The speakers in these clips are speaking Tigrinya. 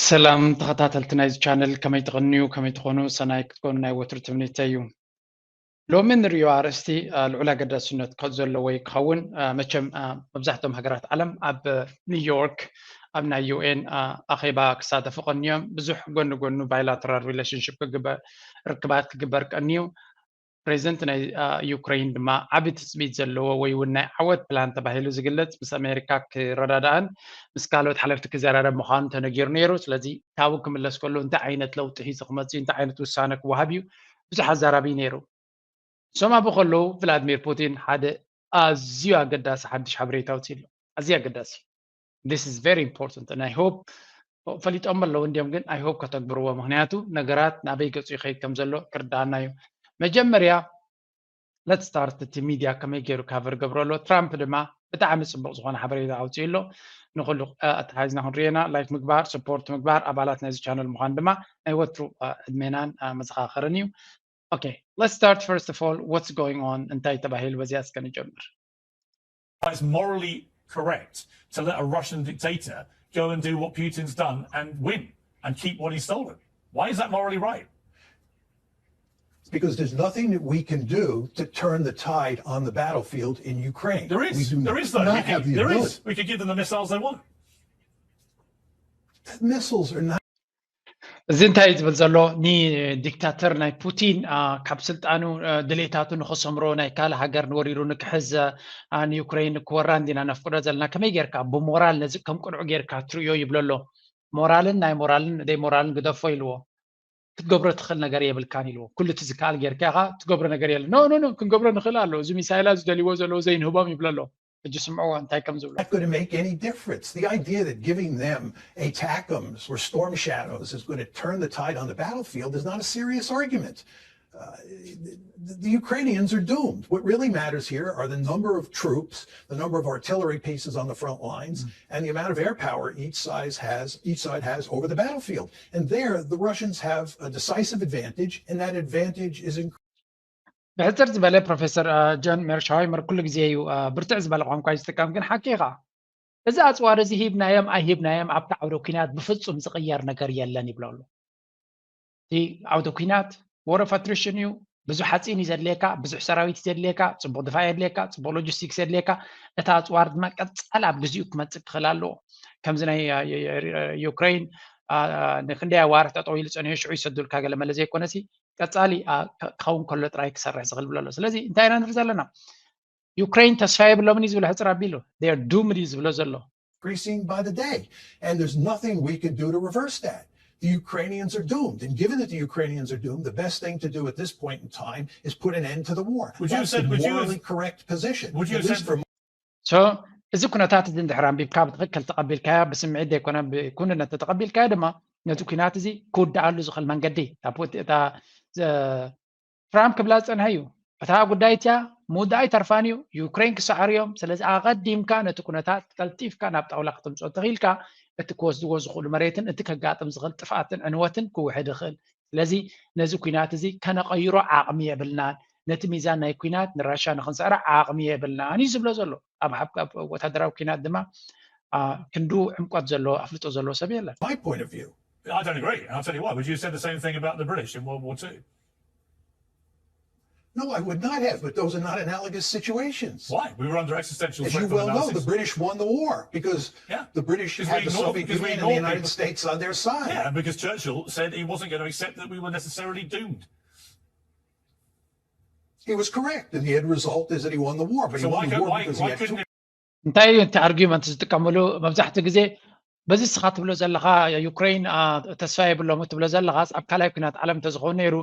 ሰላም ተኸታተልቲ ናይዚ ቻነል፣ ከመይ ትቕንዩ፣ ከመይ ትኾኑ? ሰናይ ክትኮኑ ናይ ወትሩ ትምኒተይ እዩ። ሎሚ ንርእዮ ኣርእስቲ፣ አ፣ ልዑል ኣገዳስነት ከ-፣ ዘለዎ እዩ ክኸውን። አ፣ መቸም፣ አ፣ መብዛሕትኦም ሃገራት ዓለም ኣብ ኒውዮርክ ኣብ ናይ ዩ ኤን፣ አ፣ ኣኼባ ክሳተፉ ቀንዮም። ብዙሕ ጎኒ ጎኑ ባይላተራል ሪሌሽንሽፕ ክግበር፣ ርክባት ክግበር ቀንዩ። ፕሬዚደንት ናይ፣ አ፣ ዩክሬን ድማ ዓቢ ትጽቢት ዘለዎ ወይ እውን ናይ ዓወት ፕላን ተባሂሉ ዝግለጽ ምስ ኣሜሪካ ክረዳዳእን ምስ ካልኦት ሓለፍቲ ክዘራረብ ምዃኑ ተነጊሩ ነይሩ። ስለዚ ካብኡ ክምለስ ከሎ እንታይ ዓይነት ለውጢ ሒዙ ክመጽእ እዩ፣ እንታይ ዓይነት ውሳነ ክወሃብ እዩ ብዙሕ ኣዛራቢ ነይሩ። እሶም ኣብኡ ከለዉ ቭላድሚር ፑቲን ሓደ ኣዝዩ ኣገዳሲ ሓድሽ ሓበሬታ ኣውጺኡ ኣሎ። ኣዝዩ ኣገዳሲ። This is very important and I hope ፈሊጦም ኣለዉ እንዲዮም፣ ግን I hope ከተግብርዎ፣ ምክንያቱ ነገራት ናበይ ገጹ ይኸይድ ከም ዘሎ ክርዳኣና እዩ። መጀመርያ let's start፣ እቲ ሚድያ ከመይ ገይሩ ካቨር ገብሮ ኣሎ። ትራምፕ ድማ ብጣዕሚ ጽቡቕ ዝኾነ ሓበሬታ ኣውጺኡ ኣሎ። ንኹሉ፣ አ፣ ኣተሓሒዝና ክንሪኤና ላይክ ምግባር፣ ሰፖርት ምግባር፣ ኣባላት ናይዚ ቻነል ምዃን ድማ ናይ ወትሩ፣ አ፣ ዕድሜናን፣ አ፣ መዘኻኸርን እዩ። Okay, let's start first of all what's going on፣ እንታይ ተባሂሉ በዚኣ እስከ ንጀምር። It's morally correct to let a Russian dictator go and do what Putin's done and win and keep what he's stolen. Why is that morally right? Because there's nothing that we can do to turn the tide on the battlefield in Ukraine. There is. We do There is, though. not We could, have the there ability. Is. We could give them the missiles they want. The missiles are not እዚ እንታይ እዩ ዝብል ዘሎ? ንዲክታተር ናይ ፑቲን፣ አ፣ ካብ ስልጣኑ፣ አ፣ ድሌታቱ ንኸሰምሮ፣ ናይ ካልእ ሃገር ንወሪሩ ንክሕዝ፣ አ፣ ንዩክሬን ክወራ እንዲና ነፍቅዶ ዘለና። ከመይ ጌርካ ብሞራል ነዚ ከም ቅኑዕ ጌርካ ትርእዮ ይብሎ ኣሎ። ሞራልን ናይ ሞራልን ደይ ሞራልን ግደፎ ኢልዎ። ክትገብሮ ትኽእል ነገር የብልካን ኢልዎ። ኩሉ እቲ ዝከኣል ጌርካ ኢኻ፣ ትገብሮ ነገር የለን። ኖ፣ ኖ፣ ኖ፣ ክንገብሮ ንኽእል ኣሎ። እዚ ሚሳይላት ዝደልይዎ ዘለዉ ዘይንህቦም ይብሎ ኣሎ። ሕጂ ስምዕዎ እንታይ ከም ዝብሎ። Not going to make any difference. The idea that giving them ATACMS or storm shadows is going to turn the tide on the battlefield is not a serious argument. Uh, the, the Ukrainians are doomed. What really matters here are the number of troops, the number of artillery pieces on the front lines, and the amount of air power each side has. Each side has over the battlefield. And there, the Russians have a decisive advantage, and that advantage is in ብሕጽር ዝበለ ፕሮፌሰር፣ አ፣ ጆን ሜርሻሃይመር ኩሉ ግዜ እዩ፣ አ፣ ብርትዕ ዝበለ ቋንቋ እዩ ዝጥቀም፣ ግን ሓቂ ኢኻ። እዚ ኣጽዋር እዚ ሂብናዮም ኣይሂብናዮም ኣብቲ ዓውደ ኲናት ብፍጹም ዝቕየር ነገር የለን ይብሎ ኣሎ። እቲ ዓውደ ኲናት war of attrition እዩ። ብዙሕ ሓጺን እዩ ዘድልየካ፣ ብዙሕ ሰራዊት እዩ ዘድልየካ፣ ጽቡቕ ድፋዕ የድልየካ፣ ጽቡቕ ሎጂስቲክስ የድልየካ። እቲ ኣጽዋር ድማ ቀጻሊ ኣብ ግዚኡ ክመጽእ ክኽእል ኣለዎ። ከምዚ ናይ፣ አ፣ ዩ-፣ ዩ-፣ ዩክሬን፣ አ፣ ንክንደይ ኣዋርሕ ጠጠው ኢሉ ጸኒሑ ሽዑ ይሰዱልካ ገለ መለ ዘይኮነሲ ቀጻሊ፣ አ፣ ክ-፣ ክኸውን ከሎ ጥራይ ክሰርሕ ዝኽእል ብሎ ኣሎ። ስለዚ እንታይ ኢና ንርኢ ዘለና? ዩክሬን ተስፋ የብሎምን እዩ ዝብሎ ሕጽር ኣቢሉ። They are doomed እዩ ዝብሎ ዘሎ። increasing by the day. And there's nothing we can do to reverse that. The Ukrainians are doomed. And given that the Ukrainians are doomed, the best thing to do at this point in time is put an end to the war. Would you have That's said- the would you have- morally correct position. would you At have least said- from So፣ እዚ ኩነታት እዚ እንድሕር ኣንቢብካ ብትኽክል ተቐቢልካዮ፣ ብስምዒት ዘይኮነ ብኩንነት ተቐቢልካዮ ድማ ነቲ ኩናት እዚ ክውድኣሉ ዝኽእል መንገዲ እታ ፑቲ-፣ እታ፣ ዘ-፣ ትራምፕ ክብላ ዝጸንሐ እዩ። እታ ጉዳይ እቲኣ ምውዳእ ኣይተርፋን እዩ። ዩክሬን ክሰዓሩ እዮም። ስለዚ ኣቐዲምካ ነቲ ኩነታት ቀልጢፍካ ናብ ጣውላ ክትምጾ እንተኽኢልካ፣ እቲ ክወስድዎ ዝኽእሉ መሬትን እቲ ከጋጥም ዝኽእል ጥፍኣትን ዕንወትን ክውሕድ ይኽእል። ስለዚ ነዚ ኩናት እዚ ከነቐይሮ ዓቕሚ የብልናን። ነቲ ሚዛን ናይ ኩናት ንራሻ ንኽንስዕራ ዓቕሚ የብልናን እዩ ዝብሎ ዘሎ። ኣብ ሓብ-፣ ኣብ ወታደራዊ ኩናት ድማ፣ አ፣ ክንዱ ዕምቆት ዘለዎ ኣፍልጦ ዘለዎ ሰብ የለን። my point of view. I don't agree. And I'll tell you why. Would you have said the same thing about the British in World War Two? No, I would not have, but those are not analogous situations. Why? We were under existential As threat you from the well know, the Nazis. British won the war because Yeah. the British Because we had the ignored- Soviet because we Union and the ignored United people. States on their side. Yeah, and because Churchill said he wasn't going to accept that we were necessarily doomed. He was correct, and the end result is that he won the war. But he So why, won the could, war why, because he why had couldn't two it እንታይ እዩ እቲ ኣርጊመንት ዝጥቀምሉ? መብዛሕትኡ ግዜ በዚ እስኻ ትብሎ ዘለኻ ዩክሬን፣ አ፣ ተስፋ የብሎም ትብሎ ዘለኻስ ኣብ ካልኣይ ኩናት ዓለም እንተዝኸውን ነይሩ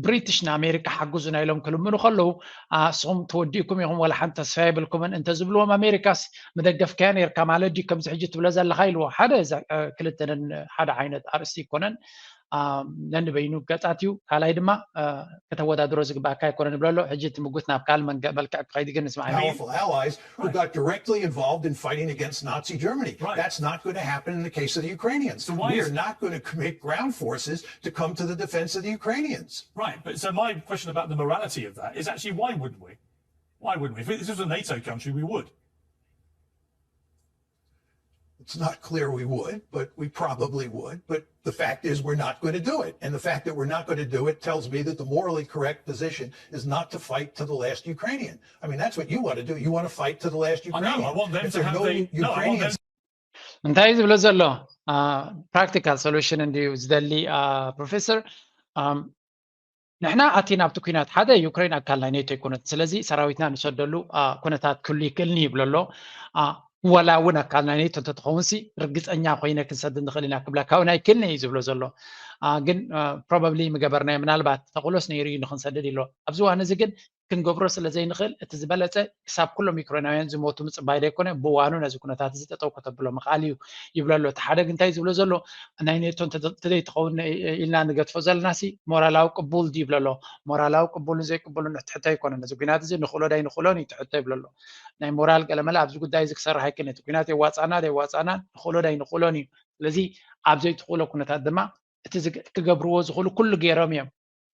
ብሪትሽ ንኣሜሪካ ሓግዙና ኢሎም ክልምኑ ከለዉ፣ አ፣ ንስኹም ተወዲእኩም ኢኹም፣ ወላ ሓንቲ ተስፋ የብልኩምን እንተዝብልዎም ኣሜሪካስ ምደገፍካያ ነይርካ ማለት ድዩ ከምዚ ሕጂ ትብሎ ዘለኻ ኢልዎ። ሓደ እዛ፣ አ፣ ክልተ ነን ሓደ ዓይነት ኣርእስቲ ኣይኮነን። አ፣ ነንበይኑ ገጻት እዩ። ካልኣይ ድማ፣ አ፣ ከተወዳድሮ ዝግባኣካ ኣይኮነን ይብሎ ኣሎ። ሕጂ እቲ ምጉት ናብ ካልእ መንገ-፣ መልክዕ ክኸይድ ግን ንስማዕ ኢና። powerful allies who got directly involved in fighting against Nazi Germany. Right. That's not going to happen in the case of the Ukrainians. So why We is- are not going to commit ground forces to come to the defense of the Ukrainians. Right, but so my question about the morality of that is actually why wouldn't we? Why wouldn't we? If this was a NATO country, we would. It's not clear we would, but we probably would. But the fact is, we're not going to do it. And the fact that we're not going to do it tells me that the morally correct position is not to fight to the last Ukrainian. I mean, that's what you want to do. You want to fight to the last I know. Ukrainian. I want them If to there are have no the. No, I want them. Ukrainians እንታይ እዩ ዝብሎ ዘሎ? ፕራክቲካል ሶሉሽን እንድዩ ዝደሊ ፕሮፌሰር። ንሕና ኣቲ ናብቲ ኩናት ሓደ ዩክሬን ኣካል ናይ ኔቶ ኣይኮነት፣ ስለዚ ሰራዊትና ንሰደሉ ኩነታት ክህሉ ይክእልኒ ይብሎ ኣሎ። ዋላ እውን ኣካል ናይ ኔቶ እንተትኸውን ሲ ርግፀኛ ኮይነ ክንሰድድ ንኽእል ኢና ክብለካ እውን ኣይክእልኒ እዩ ዝብሎ ዘሎ። ግን ፕሮባብሊ ምገበርናዮ ምናልባት ተኽእሎስ ነይሩ እዩ ንክንሰድድ ኢሎ። ኣብዚ እዋን እዚ ግን ክንገብሮ ስለ ዘይንኽእል እቲ ዝበለፀ ክሳብ ኩሎም ዩክሬናውያን ዝሞቱ ምፅባይ ዘይኮነ ብዋኑ ነዚ ኩነታት እዚ ጠጠው ከተብሎ ምኽኣል እዩ ይብሎ ኣሎ። እቲ ሓደ ግን እንታይ ዝብሎ ዘሎ ናይ ኔቶ እንተዘይትኸውን ኢልና ንገድፎ ዘለና ሲ ሞራላዊ ቅቡል ድዩ ይብሎ ኣሎ። ሞራላዊ ቅቡልን ዘይቅቡልን እቲ ሕቶ ኣይኮነን። ነዚ ኩናት እዚ ንኽእሎ ዳይ ንኽእሎን እዩ እቲ ሕቶ ይብሎ ኣሎ። ናይ ሞራል ገለመለ ኣብዚ ጉዳይ እዚ ክሰርሕ ኣይክእልን። እቲ ኩናት የዋፃና ደይዋፃና ንኽእሎ ዳይ ንኽእሎን እዩ። ስለዚ ኣብ ዘይትኽእሎ ኩነታት ድማ እቲ ክገብርዎ ዝኽእሉ ኩሉ ገይሮም እዮም።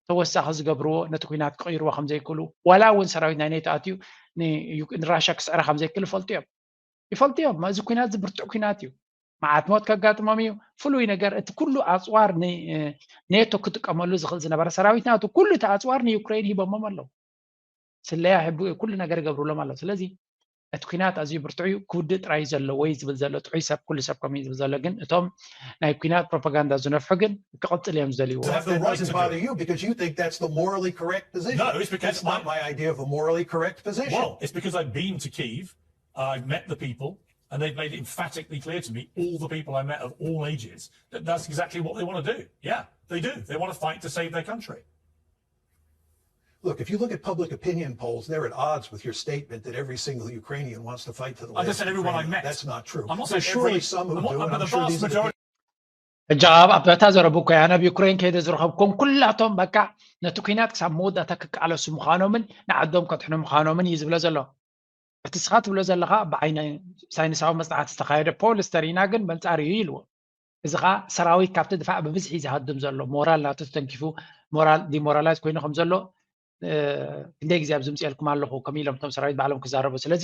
ተወሳኺ ዝገብርዎ ነቲ ኩናት ክቕይርዎ ከም ዘይክእሉ ዋላ እውን ሰራዊት ናይ ኔቶ ኣትዩ ንራሻ ክስዕራ ከም ዘይክእል ይፈልጡ እዮም። ይፈልጡ እዮም። እዚ ኩናት እዚ ብርቱዕ ኩናት እዩ። መዓት ሞት ከጋጥሞም እዩ። ፍሉይ ነገር እቲ ኩሉ ኣፅዋር ኔቶ ክጥቀመሉ ዝኽእል ዝነበረ ሰራዊት ናቱ ኩሉ እቲ ኣፅዋር ንዩክሬን ሂቦሞም ኣለዉ። ስለያ ኩሉ ነገር ይገብሩሎም ኣለዉ። ስለዚ እቲ ኩናት ኣዝዩ ብርቱዕ እዩ። ክውድእ ጥራይ እዩ ዘለዎ እዩ ዝብል ዘሎ ጥዑይ ሰብ ኩሉ ሰብ ከምኡ እዩ ዝብል ዘሎ። ግን እቶም ናይ ኩናት ፕሮፓጋንዳ ዝነፍሑ ግን ክቕፅል እዮም ዝደልይዎ። Have the right to do it. You because you think that's the morally correct position. No, it's because That's not my idea of a morally correct position. Well, it's because I've been to Kyiv, I've met the people, and they've made it emphatically clear to me, all the people I met of all ages, that that's exactly what they want to do. Yeah, they do. They want to fight to save their country. Look, if you look at public opinion polls, they're at odds with your statement that every single Ukrainian wants to fight to the I last. Just said everyone I Ukrainian. Met. That's not true. I'm not There's saying surely every. Some who I'm, do, I'm, and but I'm the sure vast these are the majority. ሕጂ ኣብ ኣብታ ዘረቡ እኮ ኣነ ኣብ ዩክሬን ከይደ ዝረኸብኩም ኩላቶም በቃ ነቲ ኩናት ክሳብ መወዳእታ ክቃለሱ ምዃኖምን ንዓዶም ከድሕኑ ምዃኖምን እዩ ዝብሎ ዘሎ። እቲ ስኻ ትብሎ ዘለኻ ብዓይነ ሳይንሳዊ መፅናዕቲ ዝተኻየደ ፖል ስተሪና ግን በንፃር እዩ ኢልዎ። እዚ ኸዓ ሰራዊት ካብቲ ድፋዕ ብብዝሒ ዝሃድም ዘሎ ሞራል ናቱ ተተንኪፉ ሞራል ዲሞራላይዝ ኮይኑ ከም ዘሎ ክንደይ ግዜ ኣብ ዝምፅኤልኩም ኣለኹ ከም ኢሎም እቶም ሰራዊት ባዕሎም ክዛረቡ። ስለዚ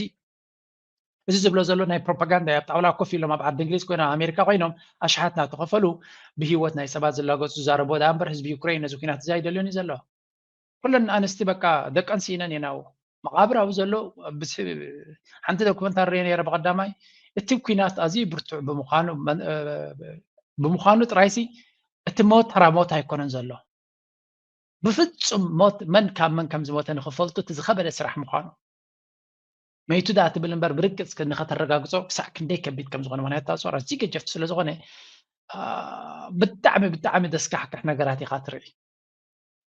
እዚ ዝብሎ ዘሎ ናይ ፕሮፓጋንዳ ኣብ ጣውላ ኮፍ ኢሎም ኣብ ዓዲ እንግሊዝ ኮይኖም ኣሜሪካ ኮይኖም ኣሽሓት ናተኸፈሉ ብሂወት ናይ ሰባት ዝላገፁ ዝዛረቡ ዳ እምበር ህዝቢ ዩክሬን ነዚ ኩናት እዚ ኣይደልዮን እዩ ዘሎ። ኩለን ኣንስቲ በቃ ደቀን ስኢነን እየን ኣብኡ። መቓብር ኣብኡ ዘሎ ሓንቲ ዶክመንታሪ ርኤ ነይረ ብቐዳማይ። እቲ ኩናት ኣዝዩ ብርቱዕ ብምዃኑ ጥራይሲ እቲ ሞት ተራ ሞት ኣይኮነን ዘሎ። ብፍጹም ሞት መን ካብ መን ከም ዝሞተ ንኽፈልጡ እቲ ዝኸበደ ስራሕ ምዃኑ መይቱ ዳ ትብል እምበር ብርግፅ ንኸተረጋግፆ ክሳዕ ክንደይ ከቢድ ከም ዝኾነ። ምክንያቱ ኣፅዋር ኣዝዩ ገጀፍቲ ስለ ዝኾነ ብጣዕሚ ብጣዕሚ ዘስካሕክሕ ነገራት ኢኻ ትርኢ።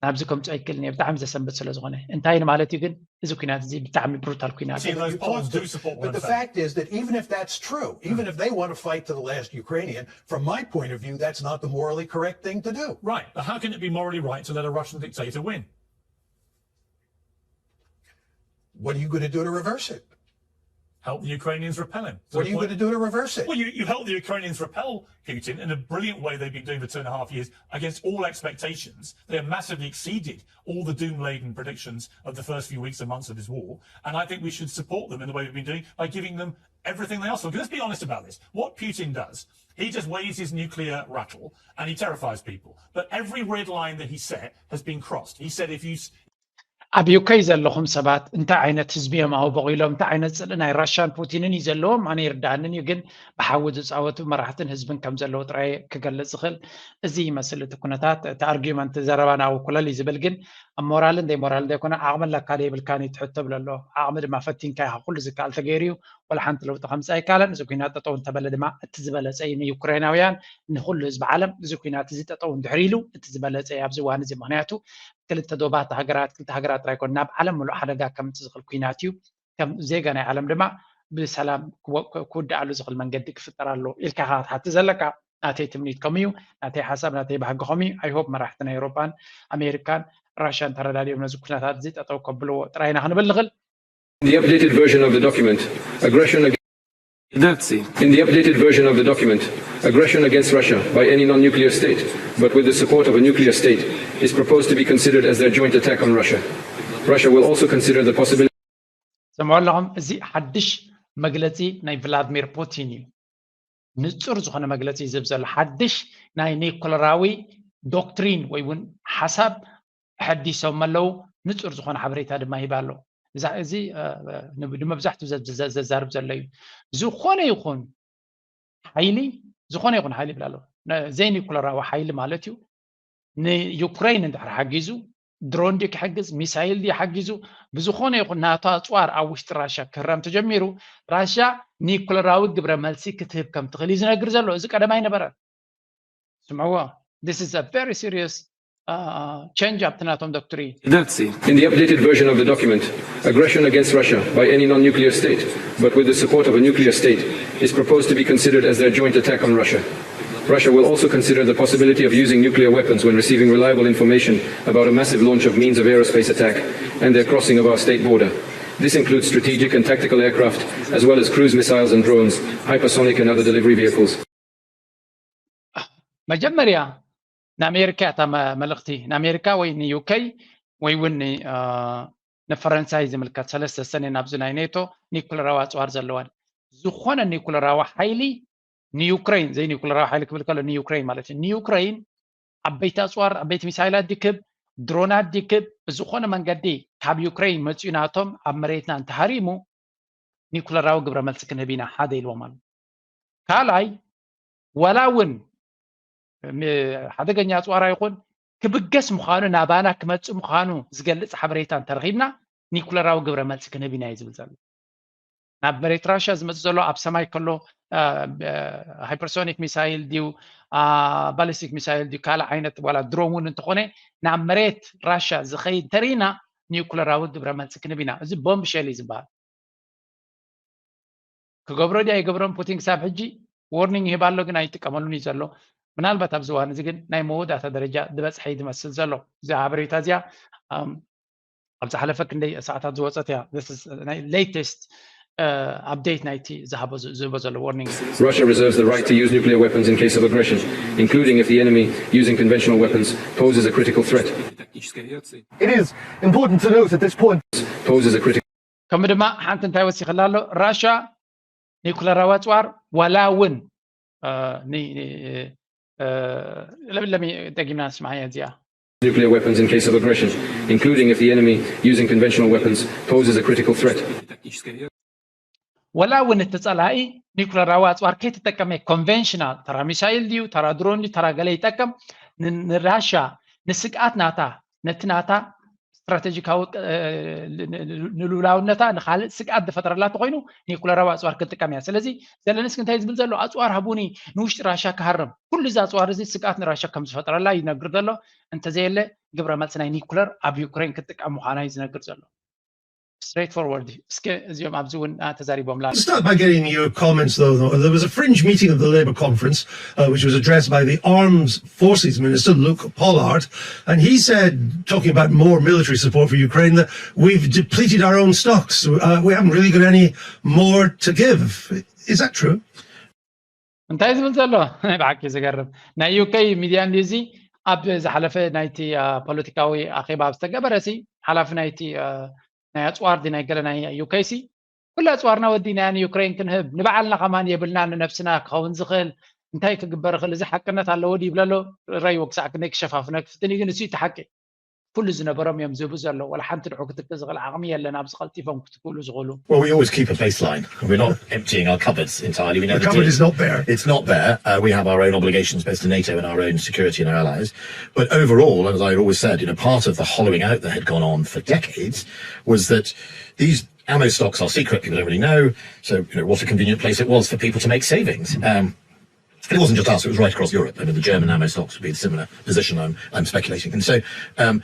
ናብዚ ከምፅኦ ኣይክእልን እየ ብጣዕሚ ዘሰንብድ ስለ ዝኾነ። እንታይ ማለት እዩ ግን እዚ ኩናት እዚ ብጣዕሚ ብሩታል ኩናት እዩ። Those polls do support what But I'm the saying. Fact is that even if that's true, even if they want to fight to the last Ukrainian, from my point of view, that's not the morally correct thing to do. Right, but how can it be morally right to let a Russian dictator win? What are you going to do to reverse it? Help the Ukrainians repel him. So What are the you point- going to do to reverse it? Well, you, you help the Ukrainians repel Putin in a brilliant way they've been doing for two and a half years against all expectations. They have massively exceeded all the doom laden predictions of the first few weeks and months of this war. And I think we should support them in the way we've been doing by giving them everything they ask for. Let's be honest about this. What Putin does, he just waves his nuclear rattle and he terrifies people. But every red line that he set has been crossed. He said if you s- ኣብ ዩከይ ዘለኹም ሰባት እንታይ ዓይነት ህዝቢ እዮም ኣብኡ በቒሎም? እንታይ ዓይነት ፅልኢ ናይ ራሻን ፑቲንን እዩ ዘለዎም? ኣነ ይርዳእንን እዩ፣ ግን ብሓዊ ዝፃወቱ መራሕትን ህዝብን ከም ዘለዉ ጥራይ ክገልፅ ዝኽእል እዚ ይመስል እቲ ኩነታት። እቲ ኣርጊመንት ዘረባ ናብኡ ኩለል እዩ ዝብል፣ ግን ኣብ ሞራልን ደይ ሞራልን ዘይኮነ ዓቕሚ ኣለካ ደይብልካን እዩ ትሕቶ ብሎ ኣሎ። ዓቕሚ ድማ ፈቲንካ ኢኻ፣ ኩሉ ዝከኣል ተገይሩ እዩ። ወላ ሓንቲ ለውጢ ከምፅእ ኣይከኣለን። እዚ ኩናት ጠጠው እንተበለ ድማ እቲ ዝበለፀ እዩ ንዩክሬናውያን፣ ንኩሉ ህዝቢ ዓለም። እዚ ኩናት እዚ ጠጠው እንድሕር ኢሉ እቲ ዝበለፀ እዩ ኣብዚ እዋን እዚ። ምክንያቱ ክልተ ዶባት ሃገራት ክልተ ሃገራት ጥራይ ኮን ናብ ዓለም ሙሉእ ሓደጋ ከምፅእ ዝኽእል ኩናት እዩ። ከም ዜጋ ናይ ዓለም ድማ ብሰላም ክወ- ክውድኣሉ ዝኽእል መንገዲ ክፍጠር ኣለዎ ኢልካ ኢኻ ክትሓትት ዘለካ። ናተይ ትምኒት ከምኡ እዩ። ናተይ ሓሳብ ናተይ ባህጊ ከምኡ እዩ። I hope መራሕቲ ናይ ኤውሮጳን ኣሜሪካን ራሽያን ተረዳዲኦም ነዚ ኩነታት እዚ ጠጠው ከብልዎ ጥራይ ኢና ክንብል ንኽእል። In the updated version of the document, aggression ag- That's it. In the updated version of the document, aggression against Russia by any non-nuclear state, but with the support of a nuclear state, is proposed to be considered as their joint attack on Russia. Russia will also consider the possibility ሰምዑ ኣለኹም። እዚ ሓድሽ መግለፂ ናይ ቭላድሚር ፑቲን እዩ። ንጹር ዝኾነ መግለጺ ዝህብ ዘሎ ሓድሽ ናይ ኒኩለራዊ ዶክትሪን ወይ እውን ሓሳብ ሐዲሶም ኣለዉ። ንጹር ዝኾነ ሓበሬታ ድማ ይህብ ኣሎ። እዚ ንመብዛሕትኡ ዘዛርብ ዘሎ እዩ። ዝኾነ ይኹን ሓይሊ፣ ዝኾነ ይኹን ሓይሊ ይብል ኣሎ፣ ዘይኒኩለራዊ ሓይሊ ማለት እዩ። ንዩክሬን እንድሕር ሓጊዙ፣ ድሮን ድዩ ክሕግዝ፣ ሚሳይል ድዩ ሓጊዙ፣ ብዝኾነ ይኹን ናቶ ኣፅዋር ኣብ ውሽጢ ራሻ ክህረም ተጀሚሩ፣ ራሻ ኒኩለራዊ ግብረ መልሲ ክትህብ ከም ትኽእል እዩ ዝነግር ዘሎ። እዚ ቀደም ኣይነበረን። ስምዕዎ። This is a very serious uh, change ኣብቲ ናቶም ዶክትሪን። In the updated version of the document, aggression against Russia by any non-nuclear state, but with the support of a nuclear state, is proposed to be considered as their joint attack on Russia. Russia will also consider the possibility of using nuclear weapons when receiving reliable information about a massive launch of means of aerospace attack and their crossing of our state border. This includes strategic and tactical aircraft, as well as cruise missiles and drones, hypersonic and other delivery vehicles. መጀመርያ ንኣሜሪካ እታ መልእኽቲ ንኣሜሪካ ወይ ንዩከይ ወይ እውን ንፈረንሳይ ዝምልከት ሰለስተ ሰነ ናብዚ ናይ ኔቶ ኒኩለራዊ ኣፅዋር ዘለዋን ዝኾነ ኒኩለራዊ ሓይሊ ንዩክሬን ዘይኒኩለራዊ ሓይሊ ክብል ከሎ ንዩክሬን ማለት እዩ ንዩክሬን ዓበይቲ ኣፅዋር ዓበይቲ ሚሳይላት ድክብ ድሮናት ድክብ ብዝኾነ መንገዲ ካብ ዩክሬን መፅኡ ናቶም ኣብ መሬትና እንተሃሪሙ ኒኩለራዊ ግብረ መልሲ ክንህብ ኢና ሓደ ኢልዎም ኣሎ። ካልኣይ ዋላ እውን ሓደገኛ ኣፅዋራ ይኹን ክብገስ ምዃኑ ናባና ክመፅእ ምዃኑ ዝገልፅ ሓበሬታ እንተረኺብና ኒኩለራዊ ግብረ መልሲ ክንህብ ኢና እዩ ዝብል ዘሎ። ናብ መሬት ራሽያ ዝመፅእ ዘሎ ኣብ ሰማይ ከሎ ሃይፐርሶኒክ ሚሳይል ድዩ ባሊስቲክ ሚሳይል ድዩ ካልእ ዓይነት ዋላ ድሮን እውን እንተኾነ ናብ መሬት ራሽያ ዝኸይድ እንተርኢና ኒኩለራዊ ግብረ መልሲ ክንህብ ኢና። እዚ ቦምብ ሸል እዩ ዝበሃል። ክገብሮ ድዩ ኣይገብሮን ፑቲን ክሳብ ሕጂ ዎርኒንግ ይህብ ኣሎ ግን ኣይጥቀመሉን እዩ ዘሎ። ምናልባት ኣብዚ እዋን እዚ ግን ናይ መወዳእታ ደረጃ ዝበፅሐ እዩ ዝመስል ዘሎ። እዛ ሓበሬታ እዚኣ ኣብ ዝሓለፈ ክንደይ ሰዓታት ዝወፀት እያ። ናይ ሌተስት ኣፕዴት ናይቲ ዝሃቦ ዝህቦ ዘሎ ዎርኒንግ። Russia reserves the right to use nuclear weapons in case of aggression, including if the enemy using conventional weapons poses a critical threat. It is important to note at this point. Poses a critical ከምኡ ድማ ሓንቲ እንታይ ወሲኽላ ኣሎ ራሻ ኒኩለራዊ ኣፅዋር ዋላ እውን ለሚ ደጊምና ንስምዓያ እዚኣ nuclear weapons in case of aggression, including if the enemy using conventional weapons poses a critical threat. ወላ እውን እቲ ፀላኢ ኒኩለራዊ ኣፅዋር ከይተጠቀመ ኮንቨንሽናል ተራ ሚሳይል ድዩ ተራ ድሮን ድዩ ተራ ገለ ይጠቀም ንራሻ ንስግኣት ናታ ነቲ ናታ ስትራቴጂካዊ ንልውላውነታ ንካልእ ስግኣት ዝፈጥረላ እንተኮይኑ ኒኩለራዊ ኣፅዋር ክጥቀም እያ። ስለዚ ዘለንስኪ እንታይ ዝብል ዘሎ ኣፅዋር ሃቡኒ ንውሽጢ ራሻ ክሃርም ኩሉ እዚ ኣፅዋር እዚ ስግኣት ንራሻ ከም ዝፈጥረላ ይነግር ዘሎ እንተዘየለ ግብረ መልሲ ናይ ኒኩለር ኣብ ዩክሬን ክትጥቀም ምኳና እዩ ዝነግር ዘሎ። Straight forward እስከ እዚኦም ኣብዚ እውን ተዛሪቦምላ። Start by getting your comments though. There was a fringe meeting of the Labour conference uh, which was addressed by the Arms Forces Minister Luke Pollard, and he said, talking about more military support for Ukraine, that we've depleted our own stocks. Uh, we haven't really got any more to give. Is that true? እንታይ ዝብል ዘሎ ናይ ብሓቂ ዝገርም ናይ ዩከይ ሚድያ እንዲ እዚ ኣብ ዝሓለፈ ናይቲ ፖለቲካዊ ኣኼባ ዝተገበረ ሲ ሓላፊ ናይቲ ናይ ኣፅዋር ናይ ገለ ናይ ዩከይ ሲ ኩሉ ኣፅዋርና ወዲና ንዩክሬን ክንህብ ንባዕልና ከማን የብልና ንነብስና ክኸውን ዝኽእል እንታይ ክግበር ይኽእል እዚ ሓቅነት ኣለዎ ድዩ ይብለሎ ረይዎ ክሳዕ ክንደይ ክሸፋፍኖ ክፍትን እዩ ግን እሱ እቲ ሓቂ ኩሉ ዝነበሮም እዮም ዝህቡ ዘለዉ ወላ ሓንቲ ንዑ ክትክእ ዝኽእል ዓቕሚ የለን ኣብዚ ቀልጢፎም ክትክእሉ ዝኽእሉ Well, we always keep a baseline. We're not emptying our cupboards entirely. We never The cupboard did. is not bare. It's not bare. Uh, we have our own obligations both to NATO and our own security and our allies. But overall, as I always said, you know, part of the hollowing out that had gone on for decades was that these ammo stocks are secret. People don't really know. So, you know, what a convenient place it was for people to make savings. Um, it wasn't just us, it was right across Europe. I mean, the German ammo stocks would be in a similar position, I'm, I'm speculating. And so, um,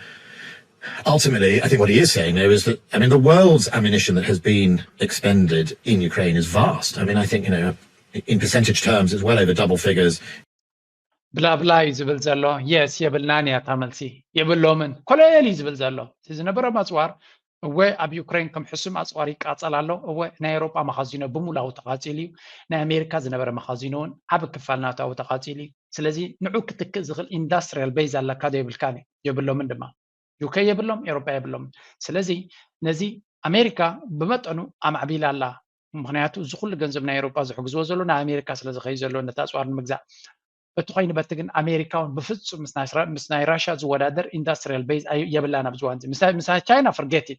ultimately, I think what he is saying there is that, I mean, the world's ammunition that has been expended in Ukraine is vast. I mean, I think, you know, in percentage terms, it's well over double figures. ብላብላ እዩ ዝብል ዘሎ የስ የብልናን እያ እታ መልሲ የብሎምን ኮለል እዩ ዝብል ዘሎ እቲ ዝነበሮም ኣፅዋር እወ ኣብ ዩክሬን ከም ሕሱም ኣፅዋር ይቃፀል ኣሎ እወ ናይ ኤሮጳ መኻዚኖ ብሙላዊ ተቃፂሉ እዩ ናይ ኣሜሪካ ዝነበረ መኻዚኖ እውን ዓብ ክፋል ናታዊ ተቃፂሉ እዩ ስለዚ ንዑ ክትክእ ዝኽእል ኢንዳስትሪያል ቤዝ ኣለካ ዶ የብልካን እዩ የብሎምን ድማ ዩከ የብሎም ኤሮጳ የብሎምን ስለዚ ነዚ ኣሜሪካ ብመጠኑ ኣማዕቢላ ኣላ ምክንያቱ እዚ ኩሉ ገንዘብ ናይ ኤውሮጳ ዝሕግዝዎ ዘሎ ናብ ኣሜሪካ ስለ ዝኸይ ዘሎ ነቲ ኣፅዋር ንምግዛእ። እቲ ኮይኑ በቲ ግን ኣሜሪካ እውን ብፍፁም ምስ ናይ ራ- ምስ ናይ ራሻ ዝወዳደር ኢንዳስትሪያል ቤዝ ኣይ- የብላን ኣብዚ እዋን እዚ። ምስ ናይ- ምስ ናይ ቻይና ፍርጌት፣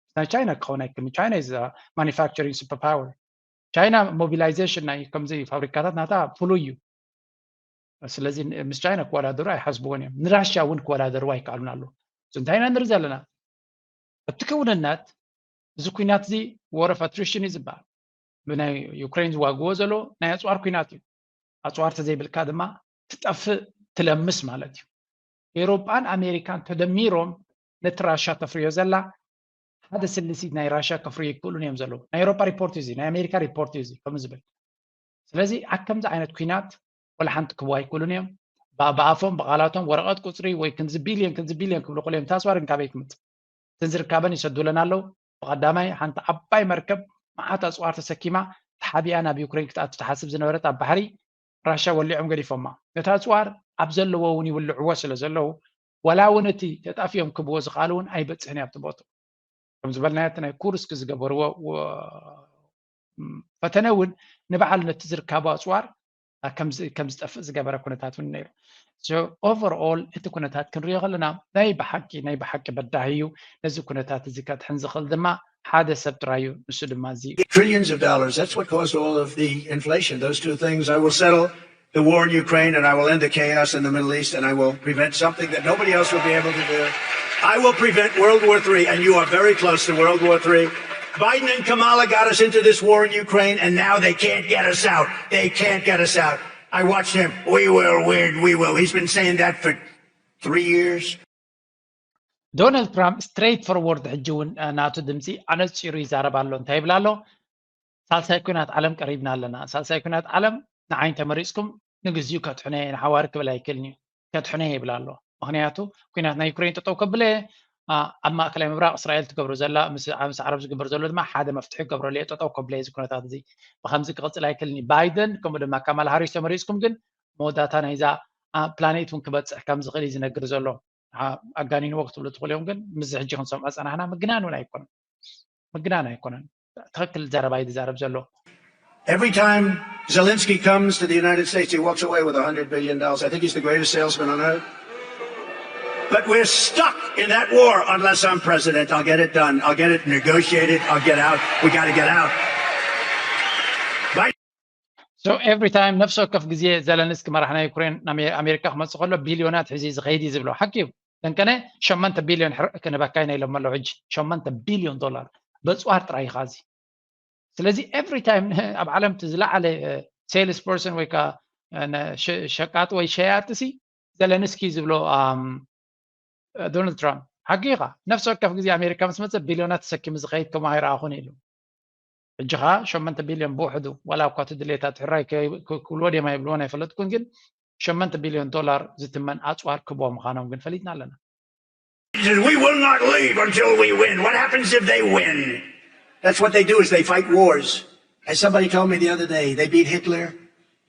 ምስ ናይ ቻይና ክኸውን ኣይክምን። ቻይና is a manufacturing superpower። ቻይና ሞቢላይዜሽን ናይ ከምዚ ፋብሪካታት ናታ ፍሉይ እዩ። ስለዚ ን- ምስ ቻይና ክወዳደሩ ኣይሓስብዎን እዮም። ንራሻ እውን ክወዳደሩ ኣይከኣሉን ኣለዉ። እዚ እንታይ ኢና ንርኢ ዘለና? እቲ ክውንነት እዚ ኩናት እዚ war of attrition እዩ ዝበሃል። ብናይ ዩክሬን ዝዋግዎ ዘሎ ናይ ኣፅዋር ኩናት እዩ። ኣፅዋር ተዘይብልካ ድማ ትጠፍእ፣ ትለምስ ማለት እዩ። ኤውሮጳን ኣሜሪካን ተደሚሮም ነቲ ራሻ ተፍርዮ ዘላ ሓደ ስልሲት ናይ ራሻ ከፍርዩ ይክእሉን እዮም ዘለዉ። ናይ ኤውሮጳ ሪፖርት እዩ እዚ፣ ናይ ኣሜሪካ ሪፖርት እዩ እዚ ከምኡ ዝብል። ስለዚ ኣብ ከምዚ ዓይነት ኩናት ወላ ሓንቲ ክህቡ ኣይክእሉን እዮም። ብ- ብኣፎም ብቓላቶም ወረቐት ቁፅሪ ወይ ክንዚ ቢልዮን ክንዚ ቢልዮን ክብሉ ክእሉ እዮም። ታስዋርን ካበይ ክምፅእ? እተን ዝርካበን ይሰዱለን ኣለዉ። ብቐዳማይ ሓንቲ ዓባይ መርከብ መዓት ኣፅዋር ተሰኪማ ተሓቢኣ ናብ ዩክሬን ክትኣቱ ትሓስብ ዝነበረት ኣብ ባሕሪ ራሻ ወሊዖም ገዲፎማ። ነቲ ኣፅዋር ኣብ ዘለዎ እውን ይውልዕዎ ስለ ዘለዉ ዋላ እውን እቲ ተጣፊኦም ክብዎ ዝኽኣሉ እውን ኣይበፅሕን እዩ ኣብቲ ቦትኡ። ከም ዝበልናዮ እቲ ናይ ኩርስክ ዝገበርዎ ወ- ም- ፈተነ እውን ንባዕሉ ነቲ ዝርካቡ ኣፅዋር ኣ፣ ከም ዝ- ከም ዝጠፍእ ዝገበረ ኩነታት እውን ነይሩ። So overall እቲ ኩነታት ክንሪኦ ከለና ናይ ብሓቂ ናይ ብሓቂ በዳሂ እዩ። ነዚ ኩነታት እዚ ከድሕን ዝኽእል ድማ ሓደ ሰብ ጥራይ እዩ። ንሱ ድማ እዚ እዩ። Trillions of dollars. That's what caused all of the inflation. Those two things. I will settle the war in Ukraine and I will end the chaos in the Middle East and I will prevent something that nobody else will be able to do. I will prevent World War Three, and you are very close to World War Three. Biden and Kamala got us into this war in Ukraine, and now they can't get us out. They can't get us out. I watched him. We will win. We will. He's been saying that for three years. ዶናልድ ትራምፕ ስትሬት ፎርወርድ ሕጂ እውን እ፣ ናቱ ድምፂ ኣነፂሩ ይዛረብ ኣሎ። እንታይ ይብል ኣሎ? ሳልሳይ ኩናት ዓለም ቀሪብና ኣለና። ሳልሳይ ኩናት ዓለም ንዓይ እንተመሪፅኩም ንግዚኡ ከድሕኖ እየ፣ ንሓዋሪ ክብል ኣይክእልን እዩ። ከድሕኖ እየ ይብል ኣሎ። ምክንያቱ ኩናት ናይ ዩክሬን ጠጠው ከብለ እ፣ ኣብ ማእከላይ ምብራቅ እስራኤል ትገብሮ ዘላ ምስ ምስ ዓረብ ዝግበር ዘሎ ድማ ሓደ መፍትሒ ክገብረሉ እየ፣ ጠጠው ከብለ እዚ ኩነታት እዚ። ብከምዚ ክቅፅል ኣይክእልን እዩ። ባይደን ከምኡ ድማ ካማላ ሃሪስ ተመሪፅኩም ግን መወዳእታ ናይዛ እ፣ ፕላኔት እውን ክበፅሕ ከም ዝኽእል እዩ ዝነግር ዘሎ። ኣ- ኣጋኒንዎ ክትብሉ ትኽእሉ እዮም፣ ግን ምስዚ ሕጂ ክንሰምዖ ፀናሕና ምግናን እውን ኣይኮነን፣ ምግናን ኣይኮነን። ትኽክል ዘረባ እዩ ዝዛረብ ዘሎ። Every time Zelensky comes to the United States, he walks away with a hundred billion dollars. I think he's the greatest salesman on earth. But we're stuck in that war unless I'm president. I'll get it done. I'll get it negotiated. I'll get out. We got to get out. So every time ነፍሲ ወከፍ ግዜ ዘለንስኪ መራሕ ናይ ዩክሬን ኣሜ- ኣሜሪካ ክመፅእ ከሎ ቢልዮናት ሒዙ ዝኸይድ እዩ ዝብሎ ሓቂ እዩ። ደንቀነ ሸመንተ ቢልዮን ሕርቅ ክንበካ ኢና ኢሎም ኣለዉ። ሕጂ ሸመንተ ቢልዮን ዶላር በፅዋር ጥራይ ኢኻ እዚ። ስለዚ every time ኣብ ዓለም እቲ ዝለዓለ ሴልስ ፐርሰን ወይ ከዓ እ፣ ነ- ሸ- ሸቃጥ ወይ ሸያጥሲ ዘለንስኪ ዝብሎ ኣም፣ ዶናልድ ትራምፕ ሓቂ ኢኻ። ነፍሲ ወከፍ ግዜ ኣሜሪካ ምስ መፀ ቢልዮናት ተሰኪሙ ዝኸይድ ከምኡ ኣይረኣኹን ኢሉ። ሕጂ ኸዓ ሸመንተ ቢልዮን ብውሕዱ ዋላ እኳ እቲ ድሌታት ሕራይ ከ- ከ- ክብልዎ ድዮም ኣይብልዎን ኣይፈለጥኩን፣ ግን ሸመንተ ቢልዮን ዶላር ዝትመን ኣፅዋር ክቦ ምዃኖም ግን ፈሊጥና ኣለና። He says, we will not leave until we win. What happens if they win? That's what they do is they fight wars. As somebody told me the other day, they beat Hitler,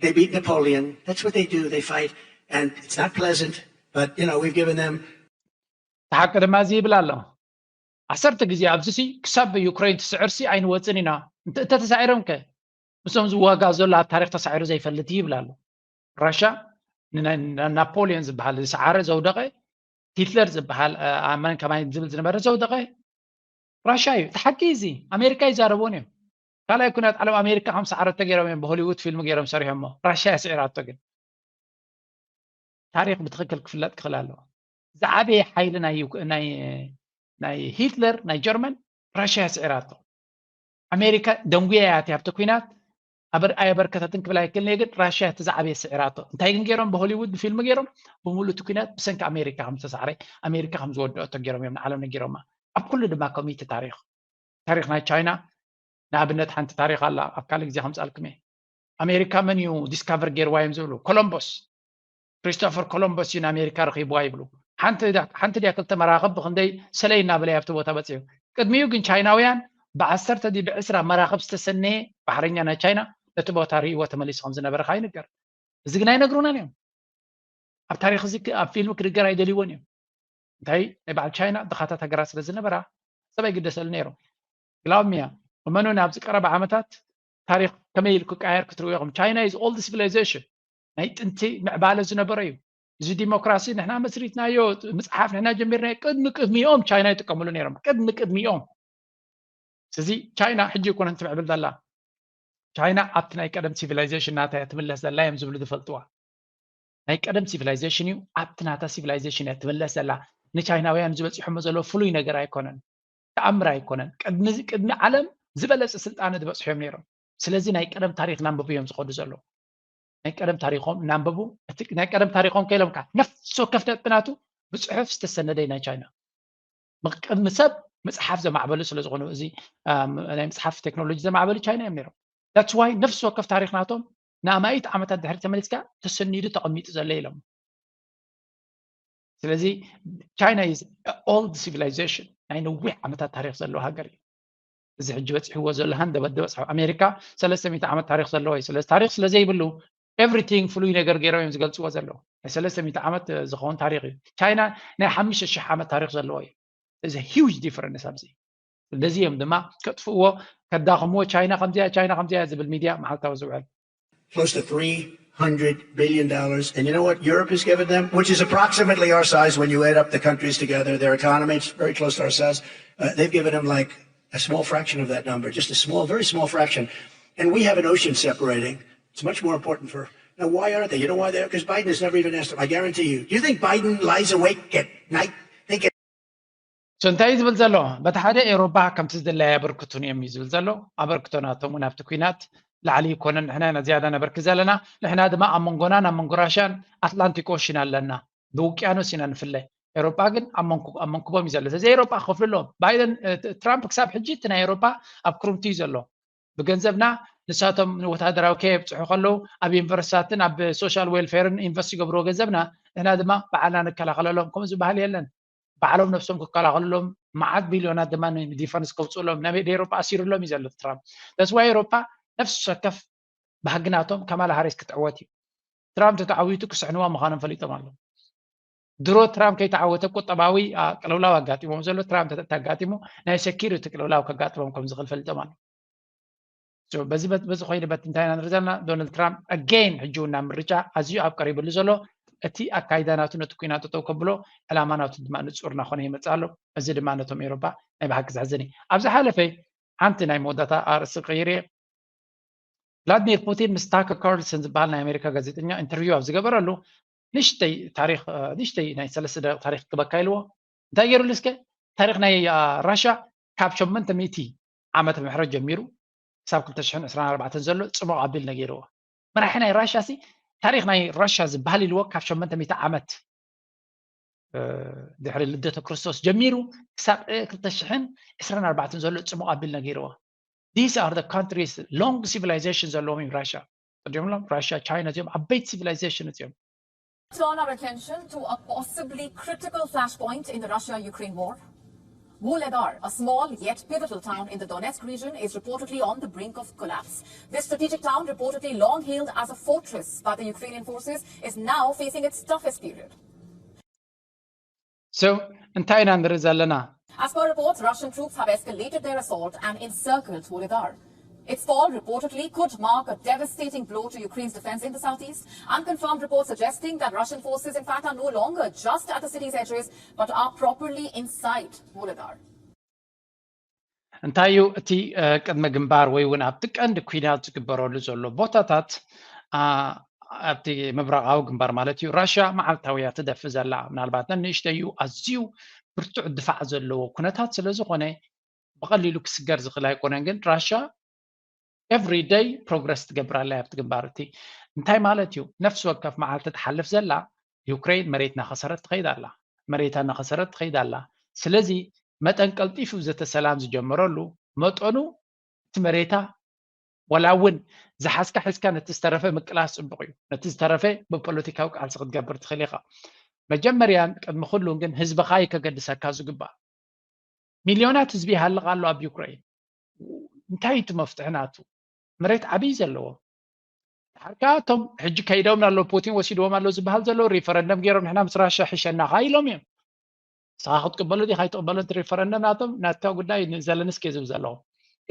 they beat Napoleon. That's what they do. They fight. And it's not pleasant, but you know, we've given them እቲ ሓቂ ድማ እዚ ይብል ኣሎ። ዓሰርተ ግዜ ኣብዚ ሲ ክሳብ ዩክሬን ትስዕር ሲ ኣይንወፅን ኢና። እንተ- እንተተሳዒሮም ከ ምስኦም ዝዋጋእ ዘሎ ኣብ ታሪክ ተሳዒሩ ዘይፈልጥ እዩ ይብል ኣሎ። ራሻ ንና- ና- ናፖሊዮን ዝበሃል ዝሰዓረ ዘውደቐ፣ ሂትለር ዝበሃል እ፣ ኣመን ከማይ ዝብል ዝነበረ ዘውደቐ ራሻ እዩ። እቲ ሓቂ እዚ ኣሜሪካ ይዛረብዎን እዮም። ካልኣይ ኩናት ዓለም ኣሜሪካ ከም ሰዓረቶ ገይሮም እዮም ብሆሊውድ ፊልም ገይሮም ሰሪሖሞ። ራሻ እያ ስዒራቶ ግን ታሪክ ብትኽክል ክፍለጥ ክኽእል ኣለዎ። ዝዓበየ ሓይሊ ናይ ዩክ- ናይ ናይ ሂትለር ናይ ጀርመን ራሽያ ስዒራቶ። ኣሜሪካ ደንጉያ እያ ኣብቲ ኩናት ኣበር ኣየበርከተትን ክብል ኣይክእልን እየ፣ ግን ራሽያ እቲ ዝዓበየ ስዒራቶ። እንታይ ግን ገይሮም ብሆሊውድ ፊልም ገይሮም ብምሉእ እቲ ኩናት ብሰንኪ ኣሜሪካ ከም ዝተሳዕረ ኣሜሪካ ከም ዝወደአቶ ገይሮም እዮም ንዓለም ነጊሮማ። ኣብ ኩሉ ድማ ከምኡ እዩ እቲ ታሪክ። ታሪክ ናይ ቻይና ንኣብነት ሓንቲ ታሪክ ኣላ ኣብ ካልእ ግዜ ከምፅኣልኩም እየ። ኣሜሪካ መን እዩ ዲስካቨር ገይርዋ እዮም ዝብሉ ኮሎምቦስ ክሪስቶፈር ኮሎምበስ እዩ ንኣሜሪካ ረኺብዋ ይብሉ። ሓንቲ ድያ ክልተ መራኽብ ብኽንደይ ሰለይ እናበለ ኣብቲ ቦታ በፂሑ። ቅድሚኡ ግን ቻይናውያን ብዓሰርተ ድዩ ብዕስራ መራኽብ ዝተሰነየ ባሕረኛ ናይ ቻይና ነቲ ቦታ ርእይዎ ተመሊሱ ከም ዝነበረ ከዓ ይንገር። እዚ ግን ኣይነግሩናን እዮም። ኣብ ታሪክ እዚ ኣብ ፊልም ክድገር ኣይደልይዎን እዮም። እንታይ ናይ በዓል ቻይና ድኻታት ሃገራት ስለ ዝነበራ ሰብ ኣይግደሰሉ ነይሩ። ግላውሚያ እመኑኒ፣ ኣብዚ ቀረባ ዓመታት ታሪኽ ከመይ ኢሉ ክቀየር ክትርእዩ ኢኹም። ቻይና is old civilization፣ ናይ ጥንቲ ምዕባለ ዝነበረ እዩ። እዚ ዲሞክራሲ ንሕና መስሪትናዮ፣ ምፅሓፍ ንሕና ጀሚርናዮ፣ ቅድሚ ቅድሚኦም ቻይና ይጥቀምሉ ነይሮም። ቅድሚ ቅድሚኦም። ስለዚ ቻይና ሕጂ ይኮነን ትምዕብል ዘላ። ቻይና ኣብቲ ናይ ቀደም ሲቪላይዜሽን ናታ እያ ትምለስ ዘላ እዮም ዝብሉ ዝፈልጥዋ። ናይ ቀደም ሲቪላይዜሽን እዩ፣ ኣብቲ ናታ ሲቪላይዜሽን እያ ትምለስ ዘላ። ንቻይናውያን ዝበፂሖሞ ዘሎ ፍሉይ ነገር ኣይኮነን፣ ተኣምር ኣይኮነን። ቅድሚ ቅድሚ ዓለም ዝበለፀ ስልጣነ ዝበፅሑ እዮም ነይሮም። ስለዚ ናይ ቀደም ታሪክ ናንብቡ እዮም ዝኸዱ ዘለዉ። ናይ ቀደም ታሪኮም እናንበቡ፣ እቲ ናይ ቀደም ታሪኮም ከኢሎም ከዓ ነፍሲ ወከፍ ነጥቢ ናቱ ብፅሑፍ ዝተሰነደ እዩ ናይ ቻይና። ቅድሚ ሰብ መፅሓፍ ዘማዕበሉ ስለ ዝኾኑ፣ እዚ ናይ መፅሓፍ ቴክኖሎጂ ዘማዕበሉ ቻይና እዮም ነይሮም። That's why ነፍሲ ወከፍ ታሪክ ናቶም ንኣማኢት ዓመታት ድሕሪ ተመሊስካ ተሰኒዱ ተቐሚጡ ዘሎ ኢሎም። ስለዚ ቻይና is old civilization፣ ናይ ነዊሕ ዓመታት ታሪክ ዘለዎ ሃገር እዩ። እዚ ሕጂ በፂሕዎ ዘሎ ሃንደበት ዝበፅሖ፣ ኣሜሪካ ሰለስተ ሚእቲ ዓመት ታሪክ ዘለዎ እዩ። ስለዚ ታሪክ ስለ ዘይብሉ everything ፍሉይ ነገር ገይሮም እዮም ዝገልፅዎ ዘለዉ። ናይ ሰለስተ ሚእቲ ዓመት ዝኸውን ታሪክ እዩ። ቻይና ናይ ሓሙሽተ ሽሕ ዓመት ታሪክ ዘለዎ እዩ። እዚ huge difference ኣብዚ። ስለዚ እዮም ድማ ከጥፍእዎ፣ ከዳኽምዎ፣ ቻይና ከምዚያ፣ ቻይና ከምዚያ ዝብል ሚድያ መዓልታዊ ዝውዕል። Close to three hundred billion dollars. And you know what Europe has given them, which is approximately our size when you add up the countries together, their economy is very close to our size. Uh, they've given them like a small fraction of that number, just a small, very small fraction. And we have an ocean separating. It's much more important for. Now, why aren't they? You know why they're? Because Biden has never even asked them. I guarantee you. Do you think Biden lies awake at night thinking? So እንታይ እዩ ዝብል ዘሎ? በቲ ሓደ ኤውሮፓ ከምቲ ዝድለያ የበርክቱን እዮም እዩ ዝብል ዘሎ። ኣበርክቶ ናቶም እውን ኣብቲ ኲናት ላዕሊ ይኮነን። ንሕና ኢና ዝያዳ ነበርክት ዘለና። ንሕና ድማ ኣብ መንጎናን ኣብ መንጎ ራሽያን ኣትላንቲክ ኦሽን ኣለና። ብውቅያኖስ ኢና ንፍለ። ኤውሮጳ ግን ኣብ መንኩ- ኣብ መንኩቦም እዩ ዘሎ። ስለዚ ኤውሮጳ ክኸፍሉ ኣለዎም። ባይደን እ፣ ት- ትራምፕ ክሳብ ሕጂ እቲ ናይ ኤውሮጳ ኣብ ክርምቲ እዩ ዘሎ። ብገንዘብና ንሳቶም ንወታደራዊ ከየብፅሑ ከለዉ ኣብ ዩኒቨርሲታትን ኣብ ሶሻል ዌልፌርን ኢንቨስት ይገብርዎ ገንዘብና፣ ንሕና ድማ ባዕልና ንከላኸለሎም። ከምኡ ዝበሃል የለን። ባዕሎም ነብሶም ክከላኸልሎም መዓት ቢልዮናት ድማ ንዲፈንስ ከውፅእሎም ናብ ኤውሮጳ ኣሲሩሎም እዩ ዘሎ ትራምፕ። ተስዋ ኤውሮጳ ነፍሲ ወከፍ ባህጊ ናቶም ካማላ ሃሪስ ክትዕወት እዩ። ትራምፕ ተተዓዊቱ ክስሕንዋ ምዃኖም ፈሊጦም ኣለዉ። ድሮ ትራምፕ ከይተዓወተ ቁጠባዊ አ፣ ቅልውላው ኣጋጢሞም ዘሎ ትራምፕ ተተጋጢሙ ናይ ሴኪሪቲ ቅልውላው ከጋጥሞም ከም ዝኽእል ፈሊጦም ኣለዉ። So በዚ በት- በዚ ኮይኑ በት እንታይ ኢና ንርኢ ዘለና? ዶናልድ ትራምፕ ኣገይን ሕጂ እውን ናብ ምርጫ ኣዝዩ ኣብ ቀሪብሉ ዘሎ እቲ ኣካይዳ ናቱ ነቲ ኩናት ጠጠው ከብሎ ዕላማ ናቱ ድማ ንጹር እናኾነ ይመጽእ ኣሎ። እዚ ድማ ነቶም ኤውሮፓ ናይ ብሓቂ ዘሕዝን እዩ። ኣብ ዝሓለፈ ሓንቲ ናይ መወዳእታ ኣርእስቲ ቀይረ። ቭላድሚር ፑቲን ምስ ታከር ካርልሰን ዝበሃል ናይ ኣሜሪካ ጋዜጠኛ ኢንተርቪው ኣብ ዝገበረሉ ንሽተይ ታሪክ እ፣ ንሽተይ ናይ ሰለስተ ደቂቅ ታሪክ ክበካ ኢልዎ። እንታይ ገይሩሉ እስከ? ታሪክ ናይ እ፣ ራሻ ካብ ሸሞንተ ሚእቲ ዓመተ ምሕረት ጀሚሩ ክሳብ ክልተ ሽሕን ዕስራን ኣርባዕተን ዘሎ ጽሙቕ ኣቢል ነጊርዎ። መራሒ ናይ ራሻ ሲ ታሪክ ናይ ራሻ ዝበሃል ኢልዎ ካብ ሸሞንተ ሚእቲ ዓመት እ፣ ድሕሪ ልደተ ክርስቶስ ጀሚሩ ክሳብ እ፣ ክልተ ሽሕን ዕስራን ኣርባዕተን ዘሎ ጽሙቕ ኣቢል ነጊርዎ። These are the countries long civilization ዘለዎም እዩ ራሻ። ቅድም ኢሎም ራሻ፣ ቻይና እዚኦም ዓበይቲ ሲቪላይዜሽን እዚኦም። Turn our attention to a possibly critical flashpoint in the Russia-Ukraine war. Vuhledar, a small yet pivotal town in the Donetsk region, is reportedly on the brink of collapse. This strategic town, reportedly long hailed as a fortress by the Ukrainian forces, is now facing its toughest period. So እንታይ ኢና ንርኢ ዘለና? As per reports, Russian troops have escalated their assault and encircled Vuhledar. Its fall reportedly could mark a devastating blow to Ukraine's defense in the southeast. Unconfirmed reports suggesting that Russian forces, in fact, are no longer just at the city's edges, but are properly inside Vuhledar. እንታይ እዩ እቲ እ፣ ቅድመ ግንባር ወይ እውን ኣብቲ ቀንዲ ኩናት ዝግበረሉ ዘሎ ቦታታት? ኣ፣ ኣብቲ ምብራቃዊ ግንባር ማለት እዩ። ራሽያ መዓልታዊ እያ ትደፊ ዘላ። ምናልባት ነንእሽተዩ ኣዝዩ ብርቱዕ ድፋዕ ዘለዎ ኩነታት ስለ ዝኾነ ብቐሊሉ ክስገር ዝኽእል ኣይኮነን። ግን ራሽያ ኤቭሪ ደይ ፕሮግረስ ትገብር ኣላ ኣብቲ ግንባር። እቲ እንታይ ማለት እዩ? ነፍሲ ወከፍ መዓልቲ ትሓልፍ ዘላ ዩክሬን መሬት እናኸሰረት ትኸይድ ኣላ፣ መሬታ እናኸሰረት ትኸይድ ኣላ። ስለዚ መጠን ቀልጢፉ ዘተ ሰላም ዝጀመረሉ መጠኑ እቲ መሬታ ዋላ እውን ዝሓዝካ ሒዝካ ነቲ ዝተረፈ ምቅላስ ፅቡቕ እዩ። ነቲ ዝተረፈ ብፖለቲካዊ ቃልሲ ክትገብር ትኽእል ኢኻ። መጀመርያን ቅድሚ ኩሉን ግን ህዝብኻ እዩ ከገድሰካ ዝግባእ። ሚልዮናት ህዝቢ ይሃልቕ ኣሎ ኣብ ዩክሬን። እንታይ እዩ እቲ መፍትሒ ናቱ? መሬት ዓብዪ ዘለዎ። ድሓር ከኣ እቶም ሕጂ ከይዶም ኣሎ ፑቲን ወሲድዎም ኣሎ ዝበሃል ዘሎ ሪፈረንደም ገይሮም ንሕና ምስ ራሻ ሒሸናኻ ኢሎም እዮም። ንስኻ ክትቅበሎ ዲኻ ኣይትቕበሎ እቲ ሪፈረንደም ናቶም ናትካ ጉዳይ ንዘለንስኪ ዝብል ዘለዎም።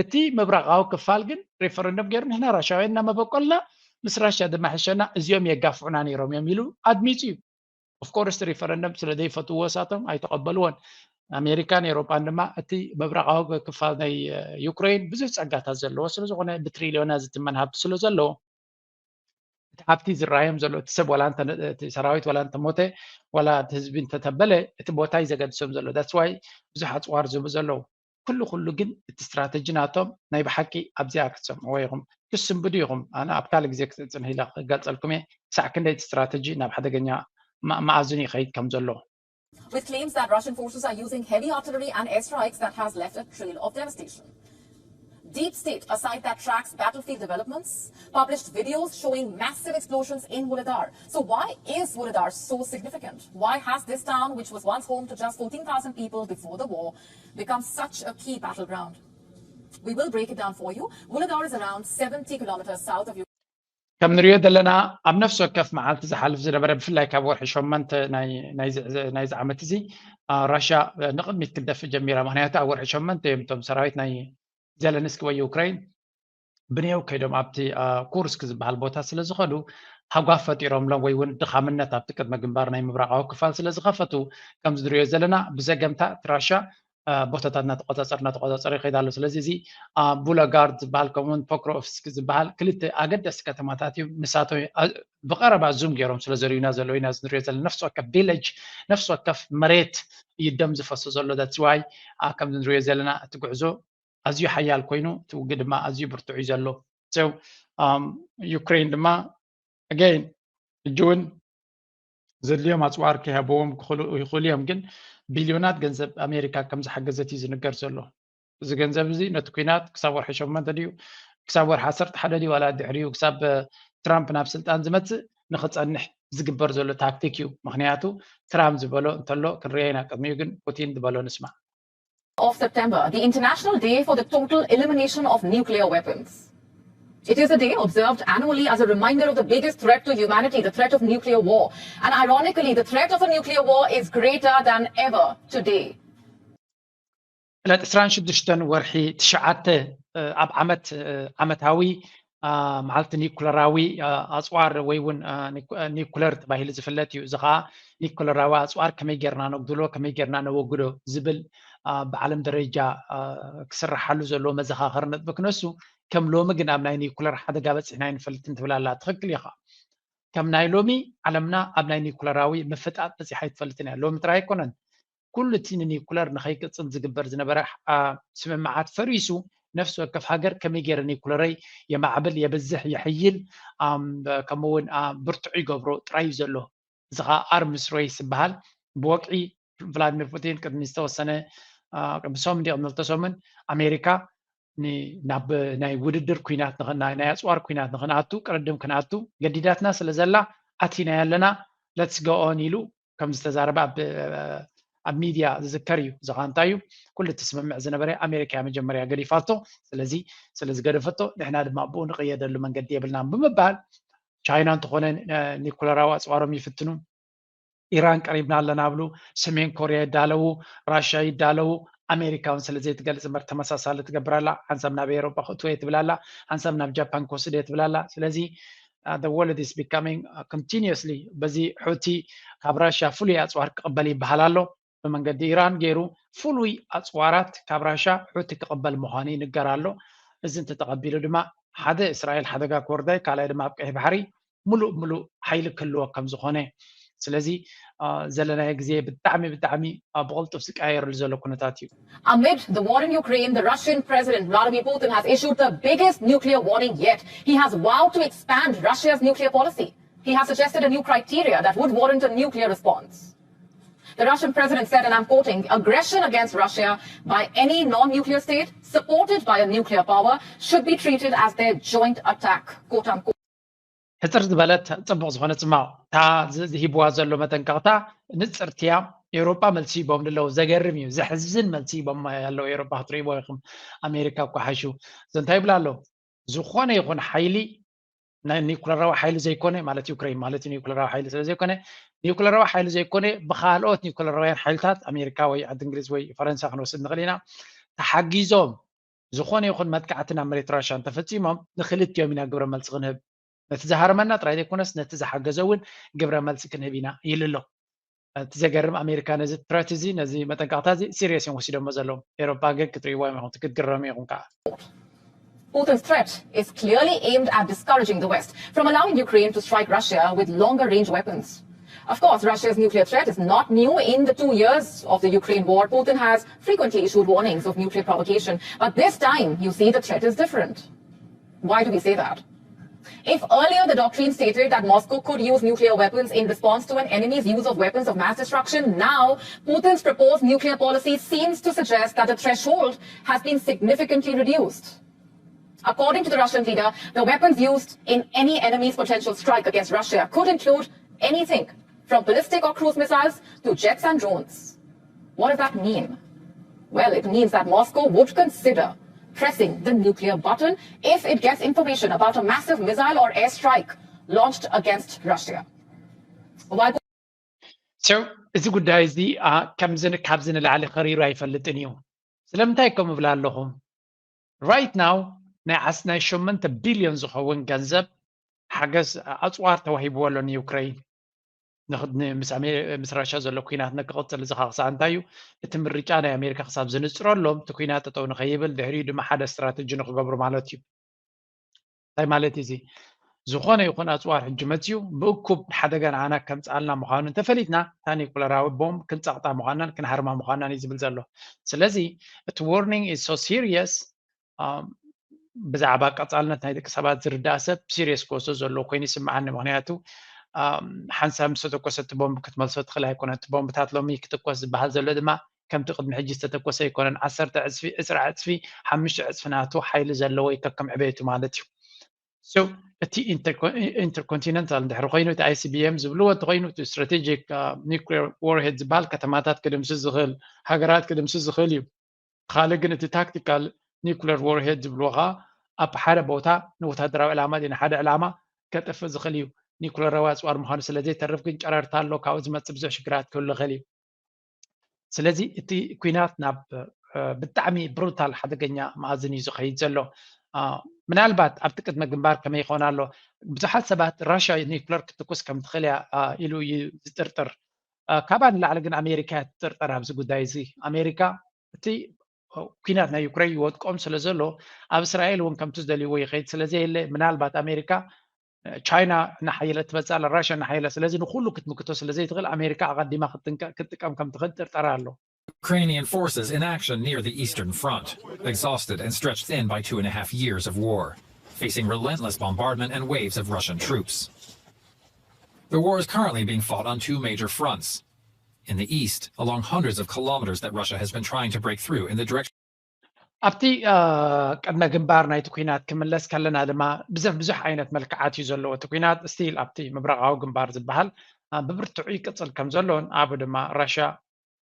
እቲ ምብራቓዊ ክፋል ግን ሪፈረንደም ገይሩ ንሕና ራሻውያን እና መበቆልና ምስ ራሻ ድማ ሕሸና እዚኦም የጋፍዑና ነይሮም እዮም ኢሉ ኣድሚፁ እዩ። ኦፍኮርስ ሪፈረንደም ስለ ዘይፈትዎ እሳቶም ኣይተቐበልዎን። ኣሜሪካን ኤውሮጳን ድማ እቲ ምብራቓዊ ክፋል ናይ ዩክሬን ብዙሕ ጸጋታት ዘለዎ ስለ ዝኾነ ብትሪልዮናት ዝትመን ሃብቲ ስለ ዘለዎ እቲ ሃብቲ ዝረኣዮም ዘሎ እቲ ሰብ ዋላ እቲ ሰራዊት ዋላ እንተሞተ ዋላ እቲ ህዝቢ እንተተበለ እቲ ቦታ እዩ ዘገድሶም ዘሎ that's why ብዙሕ ኣፅዋር ዝህቡ ዘለዉ ኩሉ ኩሉ ግን እቲ ስትራተጂ ናቶም ናይ ብሓቂ ኣብዚኣ ክትሰምዕዎ ኢኹም ክስንብዱ ኢኹም ኣነ ኣብ ካልእ ግዜ ክፅንሕ ኢለ ክገልፀልኩም እየ ክሳዕ ክንደይ እቲ ስትራተጂ ናብ ሓደገኛ መኣዝኑ ይኸይድ ከም ዘሎ with claims that Russian forces are using heavy artillery and airstrikes that has left a trail of devastation. Deep State, a site that tracks battlefield developments, published videos showing massive explosions in Vuhledar. So why is Vuhledar so significant? Why has this town, which was once home to just fourteen thousand people before the war, become such a key battleground? We will break it down for you. Vuhledar is around seventy kilometers south of ከም ንሪኦ ዘለና ኣብ ነፍሲ ወከፍ መዓልቲ ዝሓልፍ ዝነበረ ብፍላይ ካብ ወርሒ ሸመንተ ናይዚ ዓመት እዚ ራሽያ ንቕድሚት ክደፍ ጀሚራ ምክንያቱ ኣብ ወርሒ ሸመንተ እዮም እቶም ሰራዊት ናይ ዘለንስኪ ወይ ዩክሬን ብኔው ከይዶም ኣብቲ ኩርስክ ዝበሃል ቦታ ስለ ዝኸዱ ሃጓፍ ፈጢሮምሎም ወይ እውን ድኻምነት ኣብቲ ቅድመ ግንባር ናይ ምብራቃዊ ክፋል ስለ ዝኸፈቱ ከምዚ ንሪኦ ዘለና ብዘገምታ እቲ ራሽያ ቦታታት እናተቆፃፀረ እናተቆፃፀረ ይኸይድ ኣሎ ስለዚ እዚ ቡለጋርድ ዝበሃል ከምኡውን ፖክሮቭስክ ዝበሃል ክልተ ኣገደስቲ ከተማታት እዩ ንሳቶም ብቀረባ ዙም ገይሮም ስለ ዘርእዩና ዘለዉ ኢና ንሪኦ ዘለና ነፍሲ ወከፍ ቪለጅ ነፍሲ ወከፍ መሬት እዩ ደም ዝፈሶ ዘሎ that's why ከምዚ ንሪኦ ዘለና እቲ ጉዕዞ ኣዝዩ ሓያል ኮይኑ እቲ ውግእ ድማ ኣዝዩ ብርቱዕ እዩ ዘሎ ዩክሬን ድማ again ሕጂ እውን ዘድልዮም ኣፅዋር ከይሃብዎም ይኽእሉ እዮም ግን ቢልዮናት ገንዘብ ኣሜሪካ ከም ዝሓገዘት እዩ ዝንገር ዘሎ እዚ ገንዘብ እዚ ነቲ ኩናት ክሳብ ወርሒ ሸሞንተ ድዩ ክሳብ ወርሒ ዓሰርተ ሓደ ድዩ ዋላ ድሕሪኡ ክሳብ ትራምፕ ናብ ስልጣን ዝመፅእ ንክፀንሕ ዝግበር ዘሎ ታክቲክ እዩ ምክንያቱ ትራምፕ ዝበሎ እንተሎ ክንርየ ኢና ቅድሚኡ ግን ፑቲን ዝበሎ ንስማዕ of September, the International Day for the Total Elimination of Nuclear Weapons. It is a day observed annually as a reminder of the biggest threat to humanity, the threat of nuclear war. And ironically, the threat of a nuclear war is greater than ever today. ዕለት ዕስራን ሽዱሽተን ወርሒ ትሽዓተ ኣብ ዓመት ዓመታዊ መዓልቲ ኒኩለራዊ ኣፅዋር ወይ እውን ኒኩለር ተባሂሉ ዝፍለጥ እዩ። እዚ ከዓ ኒኩለራዊ ኣፅዋር ከመይ ጌርና ነጉድሎ፣ ከመይ ጌርና ነወግዶ ዝብል ብዓለም ደረጃ ክስርሓሉ ዘለዎ መዘኻኸሪ ነጥቢ ክነሱ፣ ከም ሎሚ ግን ኣብ ናይ ኒኩለር ሓደጋ በፂሕና ኣይንፈልጥን ትብል ኣላ። ትኽክል ኢኻ። ከም ናይ ሎሚ ዓለምና ኣብ ናይ ኒኩለራዊ ምፍጣጥ በፂሓ ኣይትፈልጥን እያ። ሎሚ ጥራይ ኣይኮነን። ኩሉ እቲ ንኒኩለር ንኸይቅፅል ዝግበር ዝነበረ ስምምዓት ፈሪሱ ነፍሲ ወከፍ ሃገር ከመይ ገይረ ኒኩለረይ የማዕብል የብዝሕ የሕይል ከምኡውን ብርቱዕ ይገብሮ ጥራይ እዩ ዘሎ እዚ ከዓ ኣርምስ ሬስ ዝበሃል ብወቅዒ ቭላድሚር ፑቲን ቅድሚ ዝተወሰነ ቅድሚ ሰሙን ድዩ ቅድሚ ክልተ ሰሙን ኣሜሪካ ናብ ናይ ውድድር ኩናት ናይ ኣፅዋር ኩናት ንክንኣቱ ቅርድም ክንኣቱ ገዲዳትና ስለ ዘላ ኣቲናያ ኣለና let's go on ኢሉ ከም ዝተዛረበ ኣብ ኣብ ሚድያ ዝዝከር እዩ። እዚ ከዓ እንታይ እዩ? ኩሉ እቲ ስምምዕ ዝነበረ ኣሜሪካ እያ መጀመርያ ገዲፋቶ። ስለዚ ስለ ዝገደፈቶ ንሕና ድማ ብኡ ንቕየደሉ መንገዲ የብልናን ብምባል ቻይና እንተኾነ ኒኩለራዊ ኣፅዋሮም ይፍትኑ፣ ኢራን ቀሪብና ኣለና ብሉ፣ ሰሜን ኮርያ ይዳለዉ፣ ራሽያ ይዳለዉ፣ ኣሜሪካ እውን ስለ ዘይትገልፅ እምበር ተመሳሳሊ ትገብር ኣላ። ሓንሳብ ናብ ኤውሮጳ ክእትወ እየ ትብል ኣላ፣ ሓንሳብ ናብ ጃፓን ክወስድ እየ ትብል ኣላ። ስለዚ the world is becoming continuously በዚ ሑቲ ካብ ራሽያ ፍሉይ ኣፅዋር ክቕበል ይበሃል ኣሎ። ብመንገዲ ኢራን ገይሩ ፍሉይ ኣፅዋራት ካብ ራሻ ሑቲ ክቕበል ምዃኑ ይንገር ኣሎ። እዚ እንተተቐቢሉ ድማ ሓደ እስራኤል ሓደጋ ክወርዳ እዩ፣ ካልኣይ ድማ ኣብ ቀይሕ ባሕሪ ሙሉእ ሙሉእ ሓይሊ ክህልዎ ከም ዝኾነ። ስለዚ ዘለናዮ ግዜ ብጣዕሚ ብጣዕሚ ብቕልጡፍ ዝቀያየረሉ ዘሎ ኩነታት እዩ። Amid the war in Ukraine, the Russian President Vladimir Putin has issued the biggest nuclear warning yet. He has vowed to expand Russia's nuclear policy. He has suggested a new criteria that would warrant a nuclear response. The Russian president said, and I'm quoting, aggression against Russia by any non nuclear state supported by a nuclear power should be treated as their joint attack, quote unquote. ሕፅር ዝበለት ፅቡቕ ዝኾነ ፅማቕ እታ ዝሂብዋ ዘሎ መጠንቀቕታ ንፅርቲ እያ። ኤውሮጳ መልሲ ሂቦም ኣለዉ። ዘገርም እዩ፣ ዘሕዝን መልሲ ሂቦም ኣለዉ። ኤውሮጳ ክትርእይዎ ኢኹም። ኣሜሪካ እኳ ሓይሹ እዚ እንታይ ይብላ ኣለዉ? ዝኾነ ይኹን ሓይሊ ናይ ኒኩለራዊ ሓይሊ ዘይኮነ ማለት ዩክሬን ማለት ኒኩለራዊ ሓይሊ ስለ ዘይኮነ ኒኩለራዊ ሓይሊ ዘይኮነ ብካልኦት ኒኩለራውያን ሓይልታት ኣሜሪካ ወይ ዓዲ እንግሊዝ ወይ ፈረንሳ ክንወስድ ንኽእል ኢና ተሓጊዞም ዝኾነ ይኹን መጥቃዕቲ ናብ መሬት ራሻ እንተፈፂሞም ንክልቲኦም ኢና ግብረ መልሲ ክንህብ፣ ነቲ ዝሃረመና ጥራይ ዘይኮነስ ነቲ ዝሓገዘ እውን ግብረ መልሲ ክንህብ ኢና ይብል ኣሎ። እቲ ዘገርም ኣሜሪካ ነዚ ትረት እዚ ነዚ መጠንቀቕታ እዚ ሲሪየስ እዮም ወሲዶሞ ዘለዉ። ኤሮፓ ግን ክትርእይዎም ኢኹም ክትግረሙ ኢኹም ከዓ። Putin's threat is clearly aimed at discouraging the West from allowing Ukraine to strike Russia with longer range weapons. Of course, Russia's nuclear threat is not new. In the two years of the Ukraine war, Putin has frequently issued warnings of nuclear provocation. But this time, you see, the threat is different. Why do we say that? If earlier the doctrine stated that Moscow could use nuclear weapons in response to an enemy's use of weapons of mass destruction, now Putin's proposed nuclear policy seems to suggest that the threshold has been significantly reduced. According to the Russian leader, the weapons used in any enemy's potential strike against Russia could include anything from ballistic or cruise missiles to jets and drones. What does that mean? Well, it means that Moscow would consider pressing the nuclear button if it gets information about a massive missile or airstrike launched against Russia. While So እዚ ጉዳይ እዚ ከምዚ ካብዚ ንላዕሊ ከሪሩ ኣይፈልጥን እዩ። ስለምንታይ ከም እብላ ኣለኹ? Right now ናይ ዓስ ናይ ሸሞንተ ቢልዮን ዝኸውን ገንዘብ ሓገዝ ኣፅዋር ተዋሂብዎ ኣሎ ንዩክረይን። ምስ ራሻ ዘሎ ኩናት ንክቕፅል ዝኻኽሳ እንታይ እዩ? እቲ ምርጫ ናይ ኣሜሪካ ክሳብ ዝንፅረሎም እቲ ኩናት ጠጠው ንኸይብል ድሕሪኡ ድማ ሓደ ስትራተጂ ንክገብሩ ማለት እዩ። እንታይ ማለት እዚ? ዝኾነ ይኹን ኣፅዋር ሕጂ መፅዩ ብእኩብ ሓደጋ ንዓና ከምፅኣልና ምዃኑ እንተፈሊጥና እታ ኒኩለራዊ ቦምብ ክንፀቕጣ ምዃናን ክንሃርማ ምዃናን እዩ ዝብል ዘሎ። ስለዚ እቲ warning is so serious። ብዛዕባ ቀፃልነት ናይ ደቂ ሰባት ዝርዳእ ሰብ ሲሪየስ ክወስዶ ዘለዎ ኮይኑ ይስምዓኒ። ምክንያቱ ሓንሳብ ምስ ተተኮሰ እቲ ቦምብ ክትመልሶ ትኽእል ኣይኮነ። እቲ ቦምብታት ሎሚ ክትኮስ ዝበሃል ዘሎ ድማ ከምቲ ቅድሚ ሕጂ ዝተተኮሰ ኣይኮነን። ዓሰርተ ዕፅፊ፣ ዕስራ ዕፅፊ፣ ሓሙሽተ ዕፅፊ ናቱ ሓይሊ ዘለዎ እዩ ከከም ዕቤቱ ማለት እዩ። So እቲ intercontinental እንድሕር ኮይኑ እቲ I C B M ዝብልዎ እንተኮይኑ እቲ strategic nuclear warhead ዝበሃል ከተማታት ክድምስስ ዝኽእል፣ ሃገራት ክድምስስ ዝኽእል እዩ። ካልእ ግን እቲ tactical nuclear warhead ዝብልዎ ከዓ ኣብ ሓደ ቦታ ንወታደራዊ ዕላማ ድዩ ንሓደ ዕላማ ከጥፍእ ዝኽእል እዩ። ኒኩለራዊ ኣፅዋር ምዃኑ ስለ ዘይተርፍ ግን ጨረርታ ኣሎ፣ ካብኡ ዝመፅእ ብዙሕ ሽግራት ክህሉ ይኽእል እዩ። ስለዚ እቲ ኩናት ናብ ብጣዕሚ ብሩታል ሓደገኛ መኣዝን እዩ ዝኸይድ ዘሎ። ምናልባት ኣብቲ ቅድመ ግንባር ከመይ ይኸውን ኣሎ? ብዙሓት ሰባት ራሽያ ኒኩለር ክትኩስ ከም ትኽእል እያ ኢሉ እዩ ዝጥርጥር። ካባ ንላዕሊ ግን ኣሜሪካ እያ ትጥርጠር ኣብዚ ጉዳይ እዚ። ኣሜሪካ እቲ ኩናት ናይ ዩክሬን ይወድቆም ስለ ዘሎ ኣብ እስራኤል እውን ከምቲ ዝደልይዎ ይኸይድ ስለ ዘየለ ምናልባት ኣሜሪካ ቻይና እናሓየለት ትመፅእ ኣላ፣ ራሽያ እናሓየለት። ስለዚ ንኩሉ ክትምክቶ ስለ ዘይትኽእል ኣሜሪካ ኣቐዲማ ክትጥቀም ከም ትኽእል ጥርጠራ ኣሎ። Ukrainian forces in action near the eastern front, exhausted and stretched thin by two and a half years of war, facing relentless bombardment and waves of Russian troops. The war is currently being fought on two major fronts. In the east, along hundreds of kilometers that Russia has been trying to break through in the direction ኣብቲ ቅድመ ግንባር ናይቲ ኩናት ክምለስ ከለና ድማ ብዙሕ ብዙሕ ዓይነት መልክዓት እዩ ዘለዎ። እቲ ኩናት ስቲል ኣብቲ ምብራቃዊ ግንባር ዝበሃል ብብርትዑ ይቅፅል ከም ዘሎን ኣብኡ ድማ ራሽያ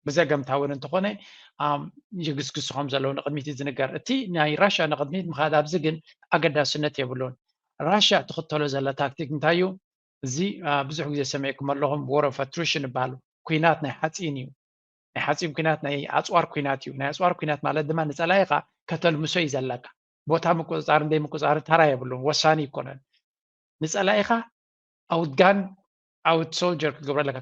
ብዘገምታ እውን እንተኾነ ይግስግሱ ከም ዘለዉ ንቅድሚት እዩ ዝንገር። እቲ ናይ ራሽያ ንቅድሚት ምኻድ ኣብዚ ግን ኣገዳስነት የብሉን። ራሽያ ትኽተሎ ዘላ ታክቲክ እንታይ እዩ? እዚ ብዙሕ ግዜ ሰሚዕኩም ኣለኹም፣ war of attrition ይበሃል። ኩናት ናይ ሓፂን እዩ። ናይ ሓፂን ኩናት ናይ ኣፅዋር ኩናት እዩ። ናይ ኣፅዋር ኩናት ማለት ድማ ንፀላኢኻ ከተልምሶ እዩ ዘለካ። ቦታ ምቁፅፃር እንደይ ምቁፅፃር ተራ የብሉን፣ ወሳኒ ይኮነን። ንፀላኢኻ ኣውትጋን ኣውት ሶልጀር ክገብሮ ኣለካ።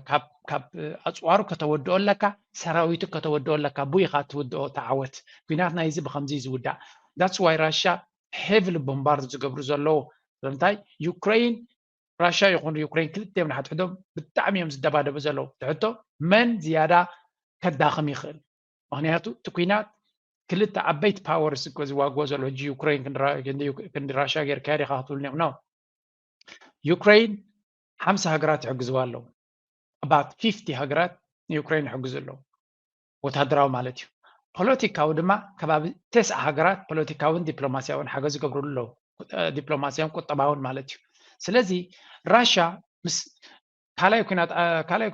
ካብ ኣፅዋሩ ከተወድኦ ኣለካ፣ ሰራዊቱ ከተወድኦ ኣለካ። ቡይኻ ትውድኦ ተዓወት። ኩናት ናይ እዚ ብከምዚ ዝውዳእ። That's why ራሽያ heavily bombard ዝገብሩ ዘለዉ። ስለምንታይ ዩክሬን ራሽያ ይኹን ዩክሬን ክልቲኦም ንሓድሕዶም ብጣዕሚ እዮም ዝደባደቡ ዘለዉ። ትሕቶ መን ዝያዳ ከዳኽም ይኽእል? ምክንያቱ እቲ ኩናት ክልተ ዓበይቲ ፓወርስ እኮ ዝዋግኦ ዘሎ ሕጂ ዩክሬን ክንዲ ራሽያ ጌርካያ ዲኻ ክትብሉኒ ኢኹም። No፣ ዩክሬን ሓምሳ ሃገራት ይሕግዝዋ ኣለዉ። About fifty ሃገራት ንዩክሬን ይሕግዙ ኣለዉ፣ ወታደራዊ ማለት እዩ። ፖለቲካዊ ድማ ከባቢ ተስዓ ሃገራት ፖለቲካውን ዲፕሎማሲያውን ሓገዝ ይገብሩሉ ኣለዉ፣ ዲፕሎማሲያውን ቁጠባውን ማለት እዩ። ስለዚ ራሽያ ምስ ካልኣይ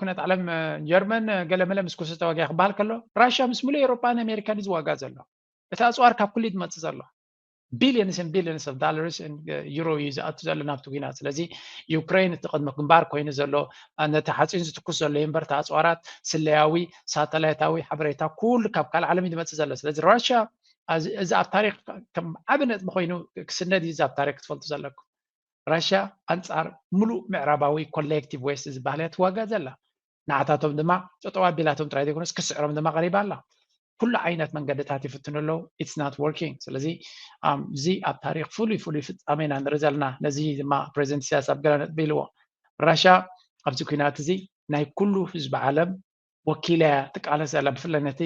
ኩናት ዓለም ጀርመን ገለመለ ምስ ኮሶ ተዋጊኣ ክበሃል ከሎ ራሽያ ምስ ሙሉእ ኤውሮጳን ኣሜሪካን እዩ ዝዋጋእ ዘሎ። እቲ ኣፅዋር ካብ ኩሉ እዩ ዝመፅእ ዘሎ። Billions and billions of dollars and euro እዩ ዝኣቱ ዘሎ ናብቲ ኩናት። ስለዚ ዩክሬን እቲ ቅድሚ ግንባር ኮይኑ ዘሎ ነቲ ሓፂን ዝትኩስ ዘሎ እምበር እቲ ኣፅዋራት ስለያዊ ሳተላይታዊ ሓበሬታ ኩሉ ካብ ካልእ ዓለም እዩ ዝመፅእ ዘሎ። ስለዚ ራሽያ እዚ ኣብ ታሪክ ከም ዓብ ነጥቢ ኮይኑ ክስነድ እዩ። እዚ ኣብ ታሪክ ክትፈልጡ ዘለኩም ራሽያ ኣንፃር ሙሉእ ምዕራባዊ ኮሌክቲቭ ዌስት ዝበሃል እያ ትዋጋእ ዘላ። ንዓታቶም ድማ ጠጠው ኣቢላቶም ጥራይ ዘይኮነስ ክስዕሮም ድማ ቀሪባ ኣላ። ኩሉ ዓይነት መንገድታት ይፍትኑ ኣለዉ። It's not working። ስለዚ እዚ ኣብ ታሪክ ፍሉይ ፍሉይ ፍፃሜ ኢና ንርኢ ዘለና። ነዚ ድማ ፕሬዚደንት ኢሳያስ ኣብ ገለ ነጥቢ ኢልዎ። ራሽያ ኣብዚ ኩናት እዚ ናይ ኩሉ ህዝቢ ዓለም ወኪላ እያ ትቃለስ ዘላ፣ ብፍላይ ነቲ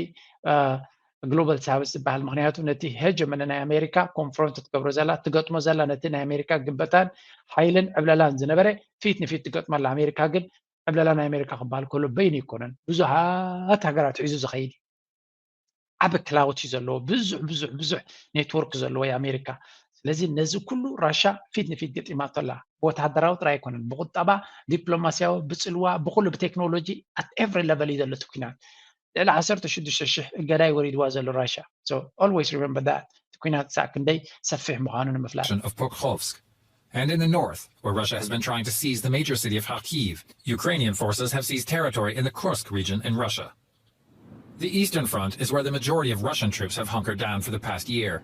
ግሎባል ሳውዝ ዝበሃል። ምክንያቱ ነቲ ሄጀመኒ ናይ ኣሜሪካ ኮንፍሮንት ትገብሮ ዘላ፣ ትገጥሞ ዘላ፣ ነቲ ናይ ኣሜሪካ ግበታን ሓይልን ዕብለላን ዝነበረ ፊት ንፊት ትገጥመላ። ኣሜሪካ ግን ዕብለላ ናይ ኣሜሪካ ክበሃል ከሎ በይኑ ኣይኮነን፣ ብዙሃት ሃገራት ሒዙ ዝኸይድ እዩ። ዓቢ ክላውት እዩ ዘለዎ፣ ብዙሕ ብዙሕ ብዙሕ ኔትወርክ ዘለዎ እዩ ኣሜሪካ። ስለዚ ነዚ ኩሉ ራሻ ፊት ንፊት ገጢማቶ ኣላ። ብወተሃደራዊ ጥራይ ኣይኮነን፣ ብቁጠባ፣ ዲፕሎማስያዊ፣ ብጽልዋ፣ ብኩሉ፣ ብቴክኖሎጂ፣ at every level እዩ ዘሎ እቲ ኩናት። ልዕሊ ዓሰርተ ሽዱሽተ ሽሕ እገዳ እዩ ወሪድዋ ዘሎ ራሻ። So always remember that እቲ ኩናት ክሳዕ ክንደይ ሰፊሕ ምዃኑ ንምፍላጥ። Of Pokrovsk. And in the north, where Russia has been trying to seize the major city of Kharkiv, Ukrainian forces have seized territory in the Kursk region in Russia. The Eastern Front is where the majority of Russian troops have hunkered down for the past year,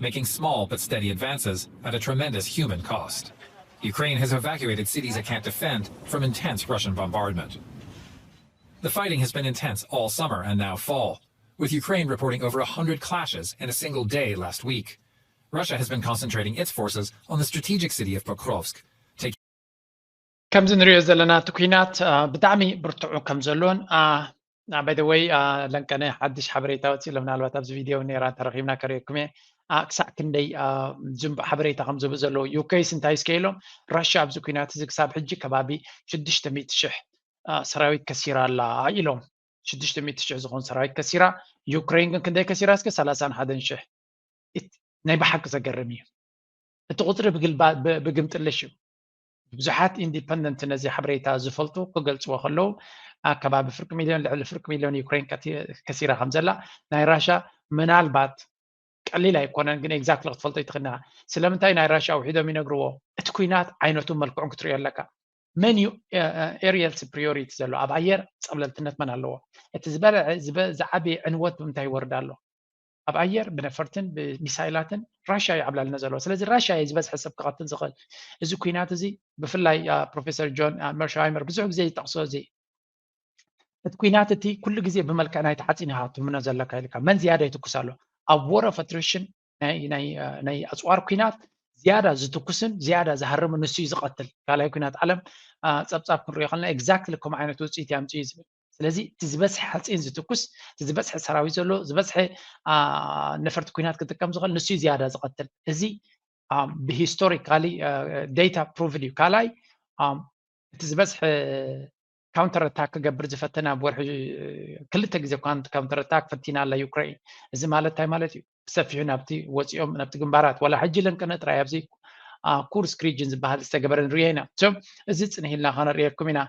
making small but steady advances at a tremendous human cost. Ukraine has evacuated cities it can't defend from intense Russian bombardment. The fighting has been intense all summer and now fall, with Ukraine reporting over a hundred clashes in a single day last week. Russia has been concentrating its forces on the strategic city of Pokrovsk, taking ከምዚ ንሪኦ ዘለና እቲ ኩናት ብጣዕሚ ብርትዑ ከም ዘሎን፣ by the way፣ ለንቀነ ሓድሽ ሓበሬታ ወፂሎ፣ ምናልባት ኣብዚ ቪድዮ ነራ ተረኺብና ከርእየኩም እየ። ክሳዕ ክንደይ ዝንቡዕ ሓበሬታ ከም ዝህቡ ዘለዉ። ዩኬስ እንታይ እስከ ኢሎም፣ ራሽያ ኣብዚ ኩናት እዚ ክሳብ ሕጂ ከባቢ ሽዱሽተ ሚእቲ ሽሕ ሰራዊት ከሲራ ኣላ ኢሎም። ሽዱሽተ ሚእቲ ሽሕ ዝኾን ሰራዊት ከሲራ። ዩክሬን ግን ክንደይ ከሲራ? እስከ ሰላሳን ሓደን ሽሕ። ናይ ብሓቂ ዘገርም እዩ። እቲ ቁፅሪ ብግምጥልሽ እዩ። ብዙሓት ኢንዲፐንደንት ነዚ ሓበሬታ ዝፈልጡ ክገልፅዎ ከለዉ፣ ኣከባቢ ፍርቂ ሚልዮን፣ ልዕሊ ፍርቂ ሚልዮን ዩክሬን ከሲራ ከም ዘላ፣ ናይ ራሻ ምናልባት ቀሊል ኣይኮነን፣ ግን ኤግዛክትሊ ክትፈልጦ ይትኽእል ኢኻ። ስለምንታይ ናይ ራሻ ውሒዶም ይነግርዎ? እቲ ኩናት ዓይነቱ መልክዑን ክትሪኦ ኣለካ። መን እዩ ኤሪየል ስፕሪዮሪቲ ዘሎ? ኣብ ኣየር ፀብለልትነት መን ኣለዎ? እቲ ዝበለዐ ዝዓበየ ዕንወት ብምንታይ ይወርድ ኣሎ? ኣብ ኣየር ብነፈርትን ብሚሳይላትን ራሽያ እዩ ዓብላልና ዘለዎ። ስለዚ ራሽያ እዩ ዝበዝሐ ሰብ ክቐትል ዝኽእል። እዚ ኩናት እዚ ብፍላይ ፕሮፌሰር ጆን መርሻይመር ብዙሕ ግዜ ይጠቕሶ፣ እዚ እቲ ኩናት እቲ ኩሉ ግዜ ብመልክዕ ናይ ተሓፂን ኢኻ ትምኖ ዘለካ ኢልካ። መን ዝያዳ ይትኩስ ኣሎ? ኣብ ዎር ኦፍ ኣትሪሽን ናይ ኣፅዋር ኩናት ዝያዳ ዝትኩስን ዝያዳ ዝሃርምን ንሱ እዩ ዝቐትል። ካልኣይ ኩናት ዓለም ፀብፃብ ክንሪኦ ከለና ኤግዛክትሊ ከምኡ ዓይነት ውፅኢት እዩ ኣምፅኡ እዩ ዝብል። ስለዚ እቲ ዝበዝሐ ሓፂን ዝትኩስ፣ እቲ ዝበዝሐ ሰራዊት ዘሎ፣ ዝበዝሐ ነፈርቲ ኩናት ክጥቀም ዝኽእል ንሱ እዩ ዝያዳ ዝቐትል። እዚ ብሂስቶሪካሊ ዴታ ፕሩቭድ እዩ። ካልኣይ እቲ ዝበዝሐ ካውንተር ኣታክ ክገብር ዝፈተነ ኣብ ወርሒ ክልተ ግዜ እኳ ካውንተር ኣታክ ፈቲና ኣላ ዩክሬን። እዚ ማለት እንታይ ማለት እዩ? ብሰፊሑ ናብቲ ወፂኦም ናብቲ ግንባራት ዋላ ሕጂ ለንቀነ ጥራይ ኣብዚ ኩርስክ ሪጅን ዝበሃል ዝተገበረ ንሪኦ ኢና። እዚ ፅንሂልና ከነርእየኩም ኢና።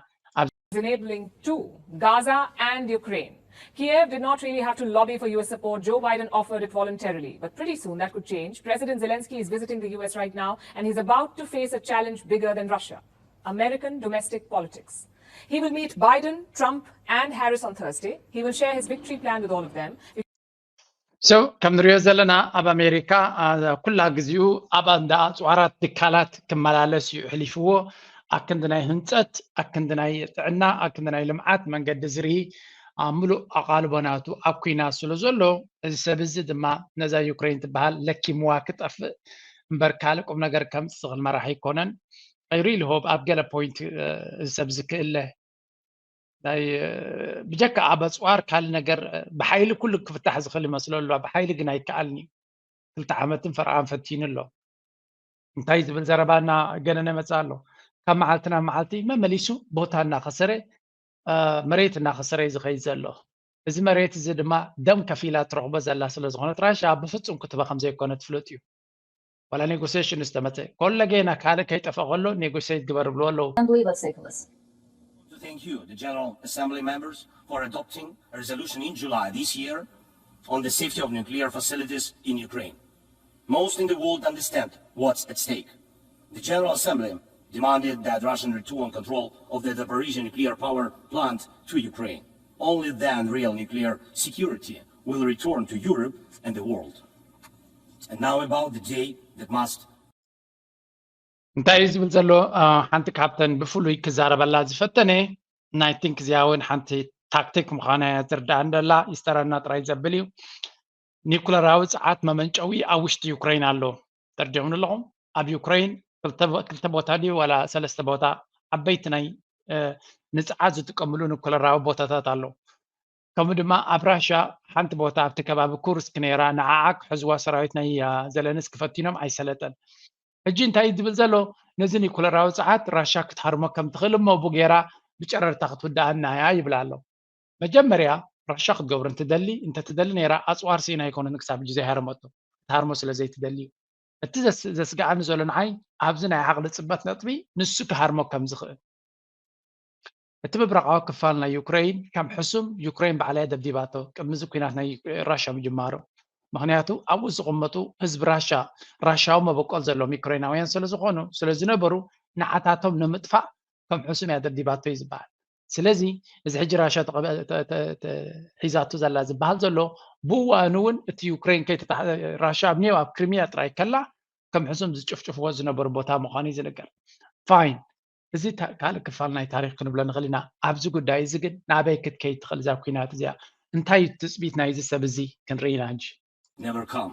Enabling two, Gaza and Ukraine. Kiev did not really have to lobby for U S support. Joe Biden offered it voluntarily. But pretty soon that could change. President Zelensky is visiting the U S right now, and he's about to face a challenge bigger than Russia: American domestic politics. He will meet Biden, Trump, and Harris on Thursday. He will share his victory plan with all of them. So ከም ንሪኦ ዘለና ኣብ ኣሜሪካ ኩላ ግዚኡ ኣብ እንዳ ኣፅዋራት ትካላት ክመላለስ እዩ ኣሕሊፍዎ። ኣክንዲ ናይ ህንፀት፣ ኣክንዲ ናይ ጥዕና፣ ኣክንዲ ናይ ልምዓት መንገዲ ዝርኢ ኣብ ምሉእ ኣቓልቦ ናቱ ኣብ ኩናት ስለ ዘሎ፣ እዚ ሰብ እዚ ድማ ነዛ ዩክሬን ትበሃል ለኪምዋ ክጠፍእ እምበር ካልእ ቁም ነገር ከምፅእ ዝኽእል መራሒ ኣይኮነን። I really hope ኣብ ገለ ፖይንት እዚ ሰብ እዚ ክእለ ናይ ብጀካ ኣብ ኣፅዋር ካልእ ነገር ብሓይሊ ኩሉ ክፍታሕ ዝኽእል ይመስሎ ኣሎ። ብሓይሊ ግን ኣይከኣልን እዩ። ክልተ ዓመትን ፈረቓን ፈቲኑ ኣሎ። እንታይ ዝብል ዘረባ እናገነነ መፅእ ኣሎ? ካብ መዓልቲ ናብ መዓልቲ መመሊሱ ቦታ እናኸሰረ መሬት እናኸሰረ እዩ ዝኸይድ ዘሎ። እዚ መሬት እዚ ድማ ደም ከፊላ ትረኽቦ ዘላ ስለ ዝኾነት ራሻ ብፍፁም ክትበ ከም ዘይኮነ ትፍለጥ እዩ። ዋላ ኔጎሲሽን ዝተመፀ ኮለጌና ካልእ ከይጠፈ ከሎ ኔጎሲት ግበር ብሎ ኣለዉ። Assembly, let's take a listen. To thank you, the General Assembly members, for adopting a resolution in July this year on the safety of nuclear facilities in Ukraine. Most in the world understand what's at stake. The General Assembly demanded that Russian return control of the Zaporizhia nuclear power plant to Ukraine. Only then real nuclear security will return to Europe and the world. And now about the day that must እንታይ እዩ ዝብል ዘሎ? ሓንቲ ካብተን ብፍሉይ ክዛረበላ ዝፈተነ ናይ ቲንክ እዚኣ እውን ሓንቲ ታክቲክ ምዃና እያ ዝርዳእ እንደላ ይስተረና ጥራይ ዘብል እዩ። ኒኩለራዊ ፀዓት መመንጨዊ ኣብ ውሽጢ ዩክሬን ኣሎ። ተርዲኹም ኣለኹም? ኣብ ዩክሬን ክልተ ቦታ ድዩ ዋላ ሰለስተ ቦታ ዓበይቲ ናይ ንፀዓት ዝጥቀምሉ ኒኩለራዊ ቦታታት ኣሎ። ከምኡ ድማ ኣብ ራሻ ሓንቲ ቦታ ኣብቲ ከባቢ ኩርስክ ነይራ ንዓዓ ክሕዝዋ ሰራዊት ናይ ዘለንስኪ ፈቲኖም ኣይሰለጠን። ሕጂ እንታይ እዩ ዝብል ዘሎ? ነዚ ኒኩለራዊ ፀዓት ራሻ ክትሃርሞ ከም ትኽእል እሞ ብጌራ ብጨረርታ ክትውድኣና እያ ይብል ኣሎ። መጀመርያ ራሻ ክትገብሮ እንትደሊ እንተትደሊ ነይራ ኣፅዋር ሲኢና ኣይኮነን ክሳብ ሕጂ ዘይሃረመቶ ክትሃርሞ ስለ ዘይትደሊ እዩ። እቲ ዘስግኣኒ ዘሎ ንዓይ ኣብዚ ናይ ዓቕሊ ፅበት ነጥቢ ንሱ ክሃርሞ ከም ዝኽእል እቲ ምብራቓዊ ክፋል ናይ ዩክረይን ከም ሕሱም ዩክረይን ባዕላ እያ ደብዲባቶ ቅድሚ እዚ ኲናት ናይ ራሻ ምጅማሩ። ምኽንያቱ ኣብኡ ዝቕመጡ ህዝቢ ራሻ ራሻዊ መበቆል ዘለዎም ዩክረይናውያን ስለ ዝኾኑ ስለ ዝነበሩ ንዓታቶም ንምጥፋእ ከም ሕሱም እያ ደብዲባቶ እዩ ዝበሃል። ስለዚ እዚ ሕጂ ራሻ ሒዛቱ ዘላ ዝበሃል ዘሎ ብእዋኑ እውን እቲ ዩክረይን ራሻ ኣብ ኔው ኣብ ክሪሚያ ጥራይ ከላ ከም ሕሱም ዝጭፍጭፍዎ ዝነበሩ ቦታ ምዃኑ እዩ ዝንገር። ፋይን፣ እዚ ካልእ ክፋል ናይ ታሪክ ክንብሎ ንኽእል ኢና። ኣብዚ ጉዳይ እዚ ግን ናበይ ክትከይድ ትኽእል እዛ ኲናት እዚኣ? እንታይ እዩ ትፅቢት ናይዚ ሰብ እዚ ክንርኢ ኢና ሕጂ። Never come.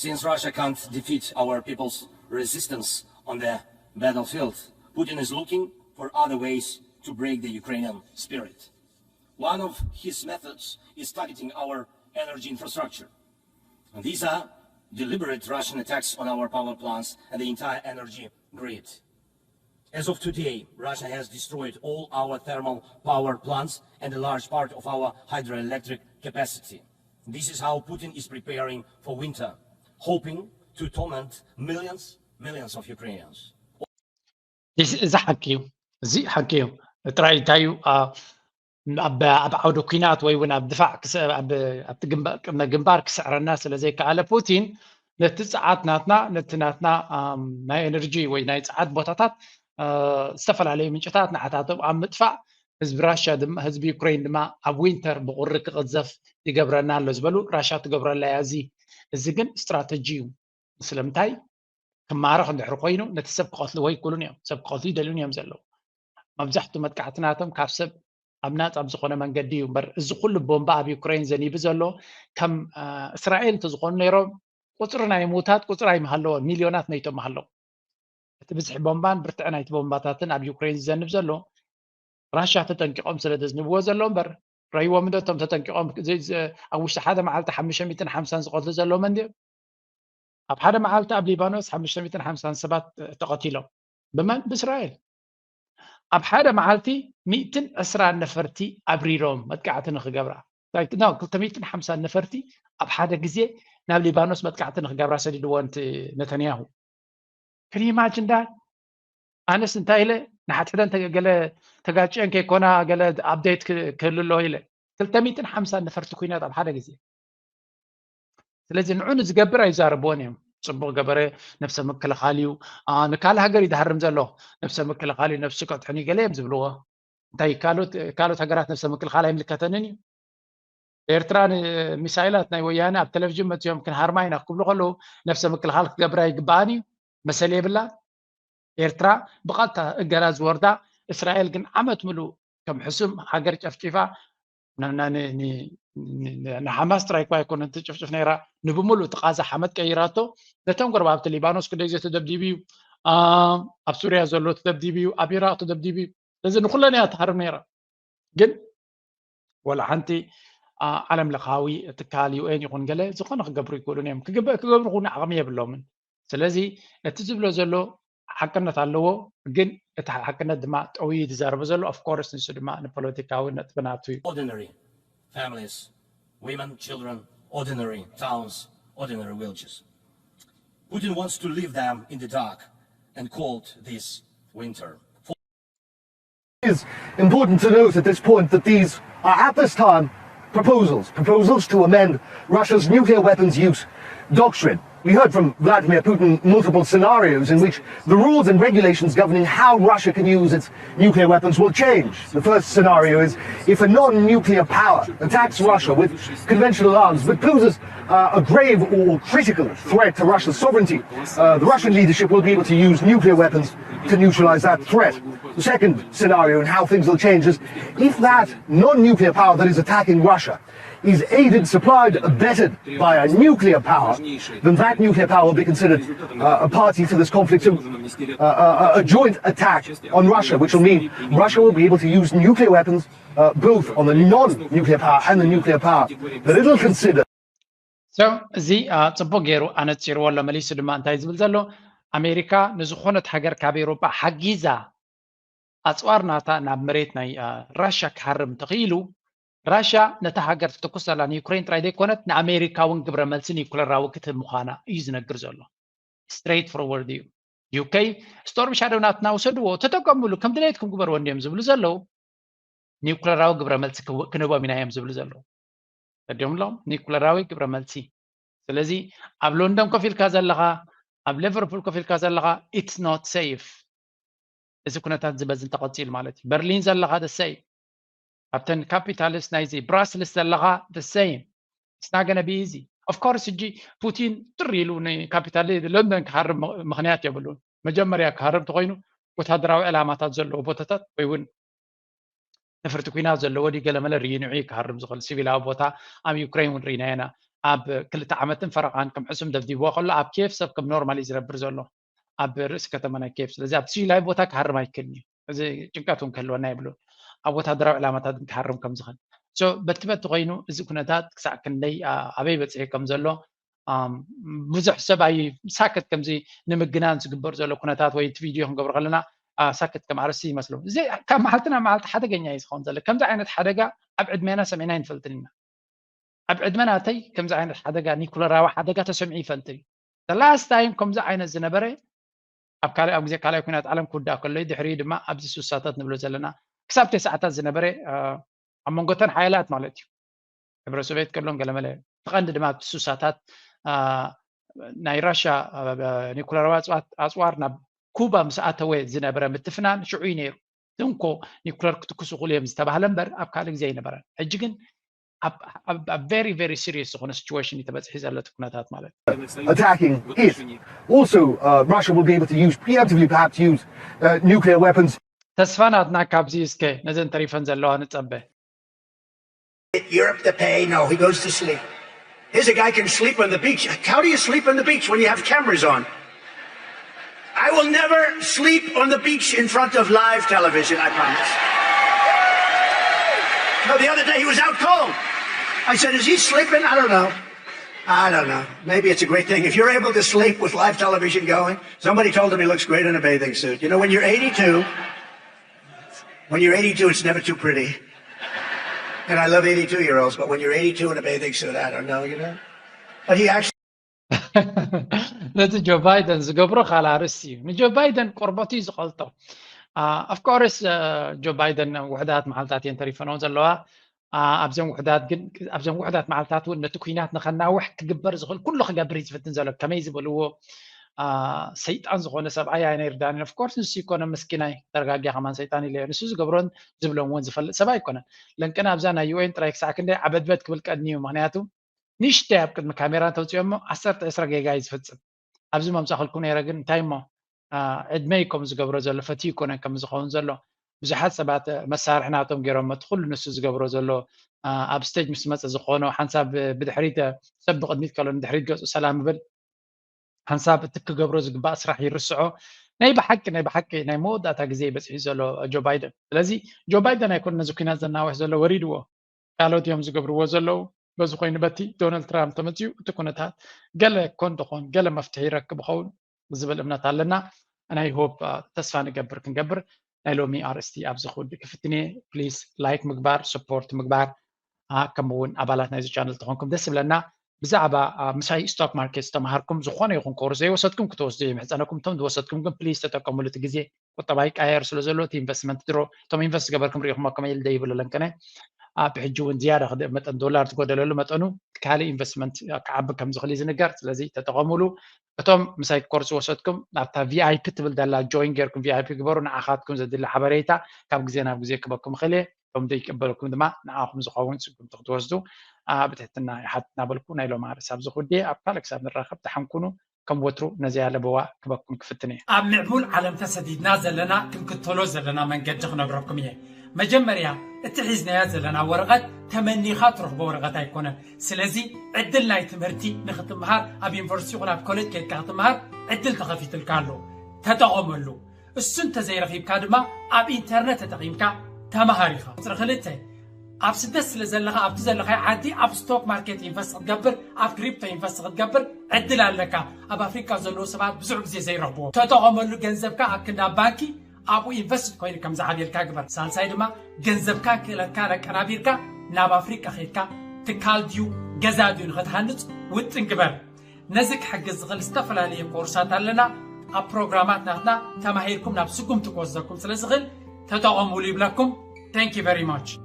Since Russia can't defeat our people's resistance on the battlefield, Putin is looking for other ways to break the Ukrainian spirit. One of his methods is targeting our energy infrastructure. These are deliberate Russian attacks on our power plants and the entire energy grid. As of today, Russia has destroyed all our thermal power plants and a large part of our hydroelectric capacity. This is how Putin is preparing for winter, hoping to torment millions, millions of Ukrainians. እዚ ሓቂ እዩ። እዚ ሓቂ እዩ። ጥራይ እንታይ እዩ ኣብ ዓውዲ ኲናት ወይ እውን ኣብ ድፋዕ ኣብቲ ግንባር ክስዕረና ስለ ዘይከኣለ ፑቲን ነቲ ፀዓት ናትና ነቲ ናትና ናይ ኤነርጂ ወይ ናይ ፀዓት ቦታታት ዝተፈላለዩ ምንጭታት ንዓታቶም ኣብ ምጥፋእ ህዝቢ ራሻ ድማ ህዝቢ ዩክሬን ድማ ኣብ ዊንተር ብቁሪ ክቕዘፍ ይገብረና ኣሎ ዝበሉ ራሻ ትገብረላ እያ። እዚ እዚ ግን ስትራተጂ እዩ። ስለምንታይ ክማረኽ እንድሕር ኮይኑ ነቲ ሰብ ክቐትልዎ ይክእሉን እዮም። ሰብ ክቐትሉ ይደልዩን እዮም ዘለዉ። መብዛሕትኡ መጥቃዕቲ ናቶም ካብ ሰብ ኣብ ናፃ ብዝኾነ መንገዲ እዩ እምበር እዚ ኩሉ ቦምባ ኣብ ዩክሬን ዘኒቡ ዘሎ ከም እስራኤል እንተዝኾኑ ነይሮም ቁፅሪ ናይ ምውታት ቁፅሪ ኣይምሃለዎን፣ ሚልዮናት መይቶም ምሃለዉ። እቲ ብዝሒ ቦምባን ብርትዐ ናይቲ ቦምባታትን ኣብ ዩክሬን ዝዘንብ ዘሎ ራሻ ተጠንቂቖም ስለ ዘዝንብዎ ዘሎ እምበር ረይዎም እንዶ እቶም ተጠንቂቖም ኣብ ውሽጢ ሓደ መዓልቲ ሓሙሽተ ሚእትን ሓምሳን ዝቐትሉ ዘለዎም እንድዮም። ኣብ ሓደ መዓልቲ ኣብ ሊባኖስ ሓሙሽተ ሚእትን ሓምሳን ሰባት ተቐቲሎም። ብመን? ብእስራኤል። ኣብ ሓደ መዓልቲ ሚእትን ዕስራን ነፈርቲ ኣብሪሮም መጥቃዕቲ ንክገብራ። ክልተ ሚእትን ሓምሳን ነፈርቲ ኣብ ሓደ ግዜ ናብ ሊባኖስ መጥቃዕቲ ንክገብራ ሰዲድዎ ነተንያሁ። Can you imagine that? ኣነስ እንታይ ኢለ ንሓድሕደን ገለ ተጋጭየን ከይኮና ገለ ኣፕዴት ክህሉ ኣለዎ ኢለ ክልተ ሚእትን ሓምሳን ነፈርቲ ኩናት ኣብ ሓደ ግዜ። ስለዚ ንዑ ንዝገብር ኣይዛረብዎን እዮም። ፅቡቅ ገበረ፣ ነብሰ ምክልኻል እዩ፣ ንካልእ ሃገር ይድሃርም ዘሎ፣ ነብሰ ምክልኻል እዩ፣ ነብሱ ከድሕን እዩ ገለ እዮም ዝብልዎ። እንታይ ካልኦት ሃገራት ነብሰ ምክልኻል ኣይምልከተንን እዩ። ኤርትራ ንሚሳይላት ናይ ወያነ ኣብ ቴሌቪዥን መፅዮም ክንሃርማ ኢና ክብሉ ከለዉ ነብሰ ምክልኻል ክገብራ ይግበኣን እዩ። መሰል የብላ። ኤርትራ ብቐጥታ እገዳ ዝወርዳ፣ እስራኤል ግን ዓመት ምሉእ ከም ሕሱም ሃገር ጨፍጪፋ ንሓማስ ጥራይ እኳ ኣይኮነን ትጭፍጭፍ ነይራ፣ ንብምሉእ እቲ ቃዛ ሓመድ ቀይራቶ። ነቶም ጎረባብቲ ሊባኖስ ክንደይ ግዜ ተደብዲቡ እዩ፣ ኣብ ሱርያ ዘሎ ተደብዲቡ እዩ፣ ኣብ ኢራቅ ተደብዲቡ እዩ። ስለዚ ንኩለን እያ ትሃርም ነይራ። ግን ወላ ሓንቲ ዓለም ለኻዊ ትካል ዩኤን ይኹን ገለ ዝኾነ ክገብሩ ይክእሉን እዮም። ክገብሩ ክውን ዓቕሚ የብሎምን። ስለዚ እቲ ዝብሎ ዘሎ ሓቅነት ኣለዎ፣ ግን እቲ ሓቅነት ድማ ጠውዩ ዝዛረቦ ዘሎ ኦፍኮርስ ንሱ ድማ ንፖለቲካዊ ነጥቢ ናቱ እዩ። Ordinary families, women, children, ordinary towns, ordinary villages. Putin wants to leave them in the dark and cold this winter. It is important to note at this point that these are at this time proposals, proposals to amend Russia's nuclear weapons use doctrine. We heard from Vladimir Putin multiple scenarios in which the rules and regulations governing how Russia can use its nuclear weapons will change. The first scenario is if a non nuclear power attacks Russia with conventional arms but poses uh, a grave or critical threat to Russia's sovereignty, uh, the Russian leadership will be able to use nuclear weapons to neutralize that threat. The second scenario and how things will change is if that non nuclear power that is attacking Russia is aided, supplied, abetted by a nuclear power, then that nuclear power will be considered uh, a party to this conflict, so, uh, a, a joint attack on Russia, which will mean Russia will be able to use nuclear weapons uh, both on the non-nuclear power and the nuclear power that it'll consider. So እዚ uh, ጽቡቅ ገይሩ ኣነጺርዎ ኣሎ። መሊሱ ድማ እንታይ ዝብል ዘሎ ኣሜሪካ ንዝኾነት ሃገር ካብ ኤውሮጳ ሓጊዛ ኣጽዋር ናታ ናብ መሬት ናይ uh, ራሻ ክሃርም ተኽኢሉ ራሽያ ነታ ሃገር ትትኩስ ዘላ ንዩክሬን ጥራይ ዘይኮነት ንኣሜሪካ እውን ግብረ መልሲ ኒኩለራዊ ክትህብ ምዃና እዩ ዝነግር ዘሎ። Straight forward እዩ። ዩኬ ስቶርም ሻዶው ናትና ውሰድዎ፣ ተጠቀምሉ፣ ከም ድሌትኩም ግበርዎ እንዲዮም ዝብሉ ዘለዉ። ኒኩለራዊ ግብረ መልሲ ክንህቦም ኢና እዮም ዝብሉ ዘለዉ። ተዲዮም ኣለዎም ኒኩለራዊ ግብረ መልሲ። ስለዚ ኣብ ሎንደን ኮፍ ኢልካ ዘለኻ፣ ኣብ ሊቨርፑል ኮፍ ኢልካ ዘለኻ it's not safe። እዚ ኩነታት ዝበዚ እንተቐፂሉ ማለት እዩ። በርሊን ዘለኻ the same፣ ኣብተን ካፒታልስ ናይዚ ብራስልስ ዘለኻ the same። It's not gonna be easy. Of course ሕጂ ፑቲን ጥር ኢሉ ንካፒታል ሎንደን ክሃርም ምኽንያት የብሉን። መጀመርያ ክሃርም ተኮይኑ ወታደራዊ ዕላማታት ዘለዎ ቦታታት ወይ እውን ነፍርቲ ኩናት ዘለዎ ድዩ ገለመለ ርኢዩ ንዑ ክሃርም ዝኽእል ሲቪላዊ ቦታ ኣብ ዩክሬን እውን ርኢና ኢና። ኣብ ክልተ ዓመትን ፈረቓን ከም ሕሱም ደብዲብዎ ከሎ ኣብ ኬፍ ሰብ ከም ኖርማል እዩ ዝነብር ዘሎ ኣብ ርእሲ ከተማ ናይ ኬፍ። ስለዚ ኣብ ሲቪላዊ ቦታ ክሃርም ኣይክእልን እዩ። እዚ ጭንቀት እውን ክህልወና የብሉን። ኣብ ወታደራዊ ዕላማታት ግን ክሃርም ከም ዝኽእል። So በቲ በቲ ኮይኑ እዚ ኩነታት ክሳዕ ክንደይ ኣበይ በፂሑ ከም ዘሎ ብዙሕ ሰብ ኣይ ሳክት ከምዚ ንምግናን ዝግበር ዘሎ ኩነታት ወይ እቲ ቪድዮ ክንገብሮ ከለና ሳክት ከም ኣርእስቲ ይመስሉ። እዚ ካብ መዓልቲ ናብ መዓልቲ ሓደገኛ እዩ ዝኸውን ዘሎ። ከምዚ ዓይነት ሓደጋ ኣብ ዕድሜና ሰሚዕና ኣይንፈልጥን ኢና። ኣብ ዕድመ ናተይ ከምዚ ዓይነት ሓደጋ ኒኩለራዊ ሓደጋ ተሰሚዑ ይፈልጥ እዩ። The last time ከምዚ ዓይነት ዝነበረ ኣብ ካልእ ኣብ ግዜ ካልኣይ ኩናት ዓለም ክውዳእ ከሎ እዩ። ድሕሪኡ ድማ ኣብዚ ሱሳታት ንብሎ ዘለና ክሳብ ተስዓታት ዝነበረ ኣብ መንጎተን ሓይላት ማለት እዩ። ሕብረ ሶቪየት ከሎን ገለመለ እቲ ቀንዲ ድማ ኣብቲ ሱሳታት ናይ ራሻ ኒኩለራዊ ኣፅዋር ናብ ኩባ ምስ ኣተወ ዝነበረ ምትፍናን ሽዑ እዩ ነይሩ። እንኮ ኒኩለር ክትኩስ ይኽእሉ እዮም ዝተባህለ እምበር ኣብ ካልእ ግዜ ኣይነበረን። ሕጂ ግን ኣብ very very serious ዝኾነ situation እዩ ተበፂሑ ዘሎ እቲ ኩነታት ማለት እዩ። Attacking it. Also, uh, Russia will be able to use preemptively, perhaps use uh, nuclear weapons. ተስፋ ናትና ካብዚ እስከ ነዘን ተሪፈን ዘለዋ ንፀበ። Europe to pay. No, he goes to sleep. Here's a guy can sleep on the beach. How do you sleep on the beach when you have cameras on? I will never sleep on the beach in front of live television, I promise. No, the other day he was out cold. I said, "Is he sleeping?" I don't know. I don't know. Maybe it's a great thing. If you're able to sleep with live television going, somebody told him he looks great in a bathing suit. You know, when you're eighty-two, when you're eighty-two, it's never too pretty. And I love eighty-two year olds, but when you're eighty-two in a bathing suit, I don't know, you know? But he actually ነቲ ጆ ባይደን ዝገብሮ ካልእ ኣርእስቲ እዩ። ንጆ ባይደን ቆርበቱ እዩ ዝቐልጦ። Of course ጆ ባይደን ውሕዳት መዓልታት እየን ተሪፈንኦ ዘለዋ። ኣብዘን ውሕዳት ግን ኣብዘን ውሕዳት መዓልታት እውን ነቲ ኩናት ንኸናውሕ ክግበር ዝኽእል ኩሉ ክገብር እዩ ዝፍትን ዘሎ። ከመይ ዝበልዎ ሰይጣን ዝኾነ ሰብኣይ ኣይነይርዳንን። Of course ንሱ ይኮነ ምስኪናይ ተረጋጊያ ከማን ሰይጣን ኢለዮ። ንሱ ዝገብሮን ዝብሎን እውን ዝፈልጥ ሰብ ኣይኮነን። ለንቅን ኣብዛ ናይ ዩኤን ጥራይ ክሳዕ ክንደይ ዓበድበድ ክብል ቀድኒ እዩ። ምክንያቱ ንሽተይ ኣብ ቅድሚ ካሜራ እንተውፅኦ እሞ ዓሰርተ ዕስራ ጌጋ እዩ ዝፍፅም። ኣብዚ መምፃእክልኩም ነይረ ግን እንታይ እሞ ዕድመ እዩ ከም ዝገብሮ ዘሎ ፈትዩ ይኮነን ከም ዝኸውን ዘሎ ብዙሓት ሰባት መሳርሒ ናቶም ገይሮም እቲ ኩሉ ንሱ ዝገብሮ ዘሎ ኣብ ስቴጅ ምስ መፀ ዝኾኖ ሓንሳብ ብድሕሪት ሰብ ብቅድሚት ከሎ ንድሕሪት ገፁ ሰላም ይብል ሓንሳብ እቲ ክገብሮ ዝግባእ ስራሕ ይርስዖ ናይ ብሓቂ ናይ ብሓቂ ናይ መወዳእታ ግዜ በፂሑ ዘሎ ጆ ባይደን ስለዚ ጆ ባይደን ኣይኮነ ነዚ ኩናት ዘናውሕ ዘሎ ወሪድዎ ካልኦት እዮም ዝገብርዎ ዘለዉ በዚ ኮይኑ በቲ ዶናልድ ትራምፕ ተመፅኡ እቲ ኩነታት ገለ ኮን ዶኾን ገለ መፍትሒ ይረክብ ይኸውን ዝብል እምነት ኣለና ናይ ሆፕ ተስፋ ንገብር ክንገብር ናይ ሎሚ ኣርእስቲ ኣብዚ ክውዲ ክፍትንየ ፕሊስ ላይክ ምግባር ሰፖርት ምግባር ከምኡ እውን ኣባላት ናይዚ ቻነል ተኾንኩም ደስ ይብለና ብዛዕባ ምሳይ ስቶክ ማርኬት ዝተምሃርኩም ዝኾነ ይኹን ኮርስ ዘይወሰድኩም ክትወስዱ ይምሕፀነኩም እቶም ዝወሰድኩም ግን ፕሊስ ተጠቀሙሉ እቲ ግዜ ቁጠባ ይቀያየር ስለ ዘሎ እቲ ኢንቨስትመንት ድሮ እቶም ኢንቨስት ዝገበርኩም ሪኢኹሞ ከመይ ኢሉ ደይብሉ ለንቅነ ኣብ ሕጂ እውን ዝያዳ ክደ- መጠን ዶላር ዝጎደለሉ መጠኑ ካልእ ኢንቨስትመንት ክዓቢ ከም ዝኽእል እዩ ዝንገር። ስለዚ ተጠቐሙሉ። እቶም ምሳይ ኮርስ ዝወሰድኩም ኣብታ ቪኣይፒ ትብል ዘላ ጆይን ጌርኩም ቪኣይፒ ግበሩ። ንዓኻትኩም ዘድሊ ሓበሬታ ካብ ግዜ ናብ ግዜ ክበኩም ይኽእል እየ። እቶም ዘይቀበለኩም ድማ ንዓኹም ዝኸውን ስጉምቲ ክትወስዱ አ፣ ብትሕትና ይሓትት እናበልኩ ናይ ሎም ኣርእስ ኣብዚ ኩዴ ኣብ ካልእ ክሳብ ንራኸብ ተሓንኩኑ ከም ወትሩ ነዚያ ለበዋ ክበኩም ክፍትን እየ። ኣብ ምዕቡል ዓለም ተሰዲድና ዘለና ክንክተሎ ዘለና መንገዲ ክነግረኩም እየ። መጀመርያ እቲ ሒዝናዮ ዘለና ወረቐት ተመኒኻ ትረኽቦ ወረቐት ኣይኮነን። ስለዚ ዕድል ናይ ትምህርቲ ንክትምሃር ኣብ ዩኒቨርሲቲ ይኹን ኣብ ኮሌጅ ከይድካ ክትምሃር ዕድል ተኸፊትልካ ኣሎ። ተጠቐመሉ። እሱ እንተዘይረኺብካ ድማ ኣብ ኢንተርነት ተጠቒምካ ተምሃር ኢኻ። ቁፅሪ ክልተ፣ ኣብ ስደት ስለ ዘለኻ ኣብቲ ዘለኻዮ ዓዲ ኣብ ስቶክ ማርኬት ኢንቨስት ክትገብር ኣብ ክሪፕቶ ኢንቨስት ክትገብር ዕድል ኣለካ። ኣብ ኣፍሪካ ዘለዉ ሰባት ብዙሕ ግዜ ዘይረኽብዎ። ተጠቐመሉ። ገንዘብካ ኣብ ክንዲ ኣብ ባንኪ ኣብኡ ኢንቨስት ኮይኑ ከም ዝዓብየልካ ግበር። ሳልሳይ ድማ ገንዘብካ ክእለትካ ኣቀናቢርካ ናብ ኣፍሪካ ከይድካ ትካል ድዩ ገዛ ድዩ ንክትሃንፅ ውጥን ግበር። ነዚ ክሕግዝ ዝኽእል ዝተፈላለየ ኮርሳት ኣለና። ኣብ ፕሮግራማት ናትና ተማሂርኩም ናብ ስጉምቲ ክወስደኩም ስለ ዝኽእል ተጠቐሙሉ ይብለኩም። Thank you very much።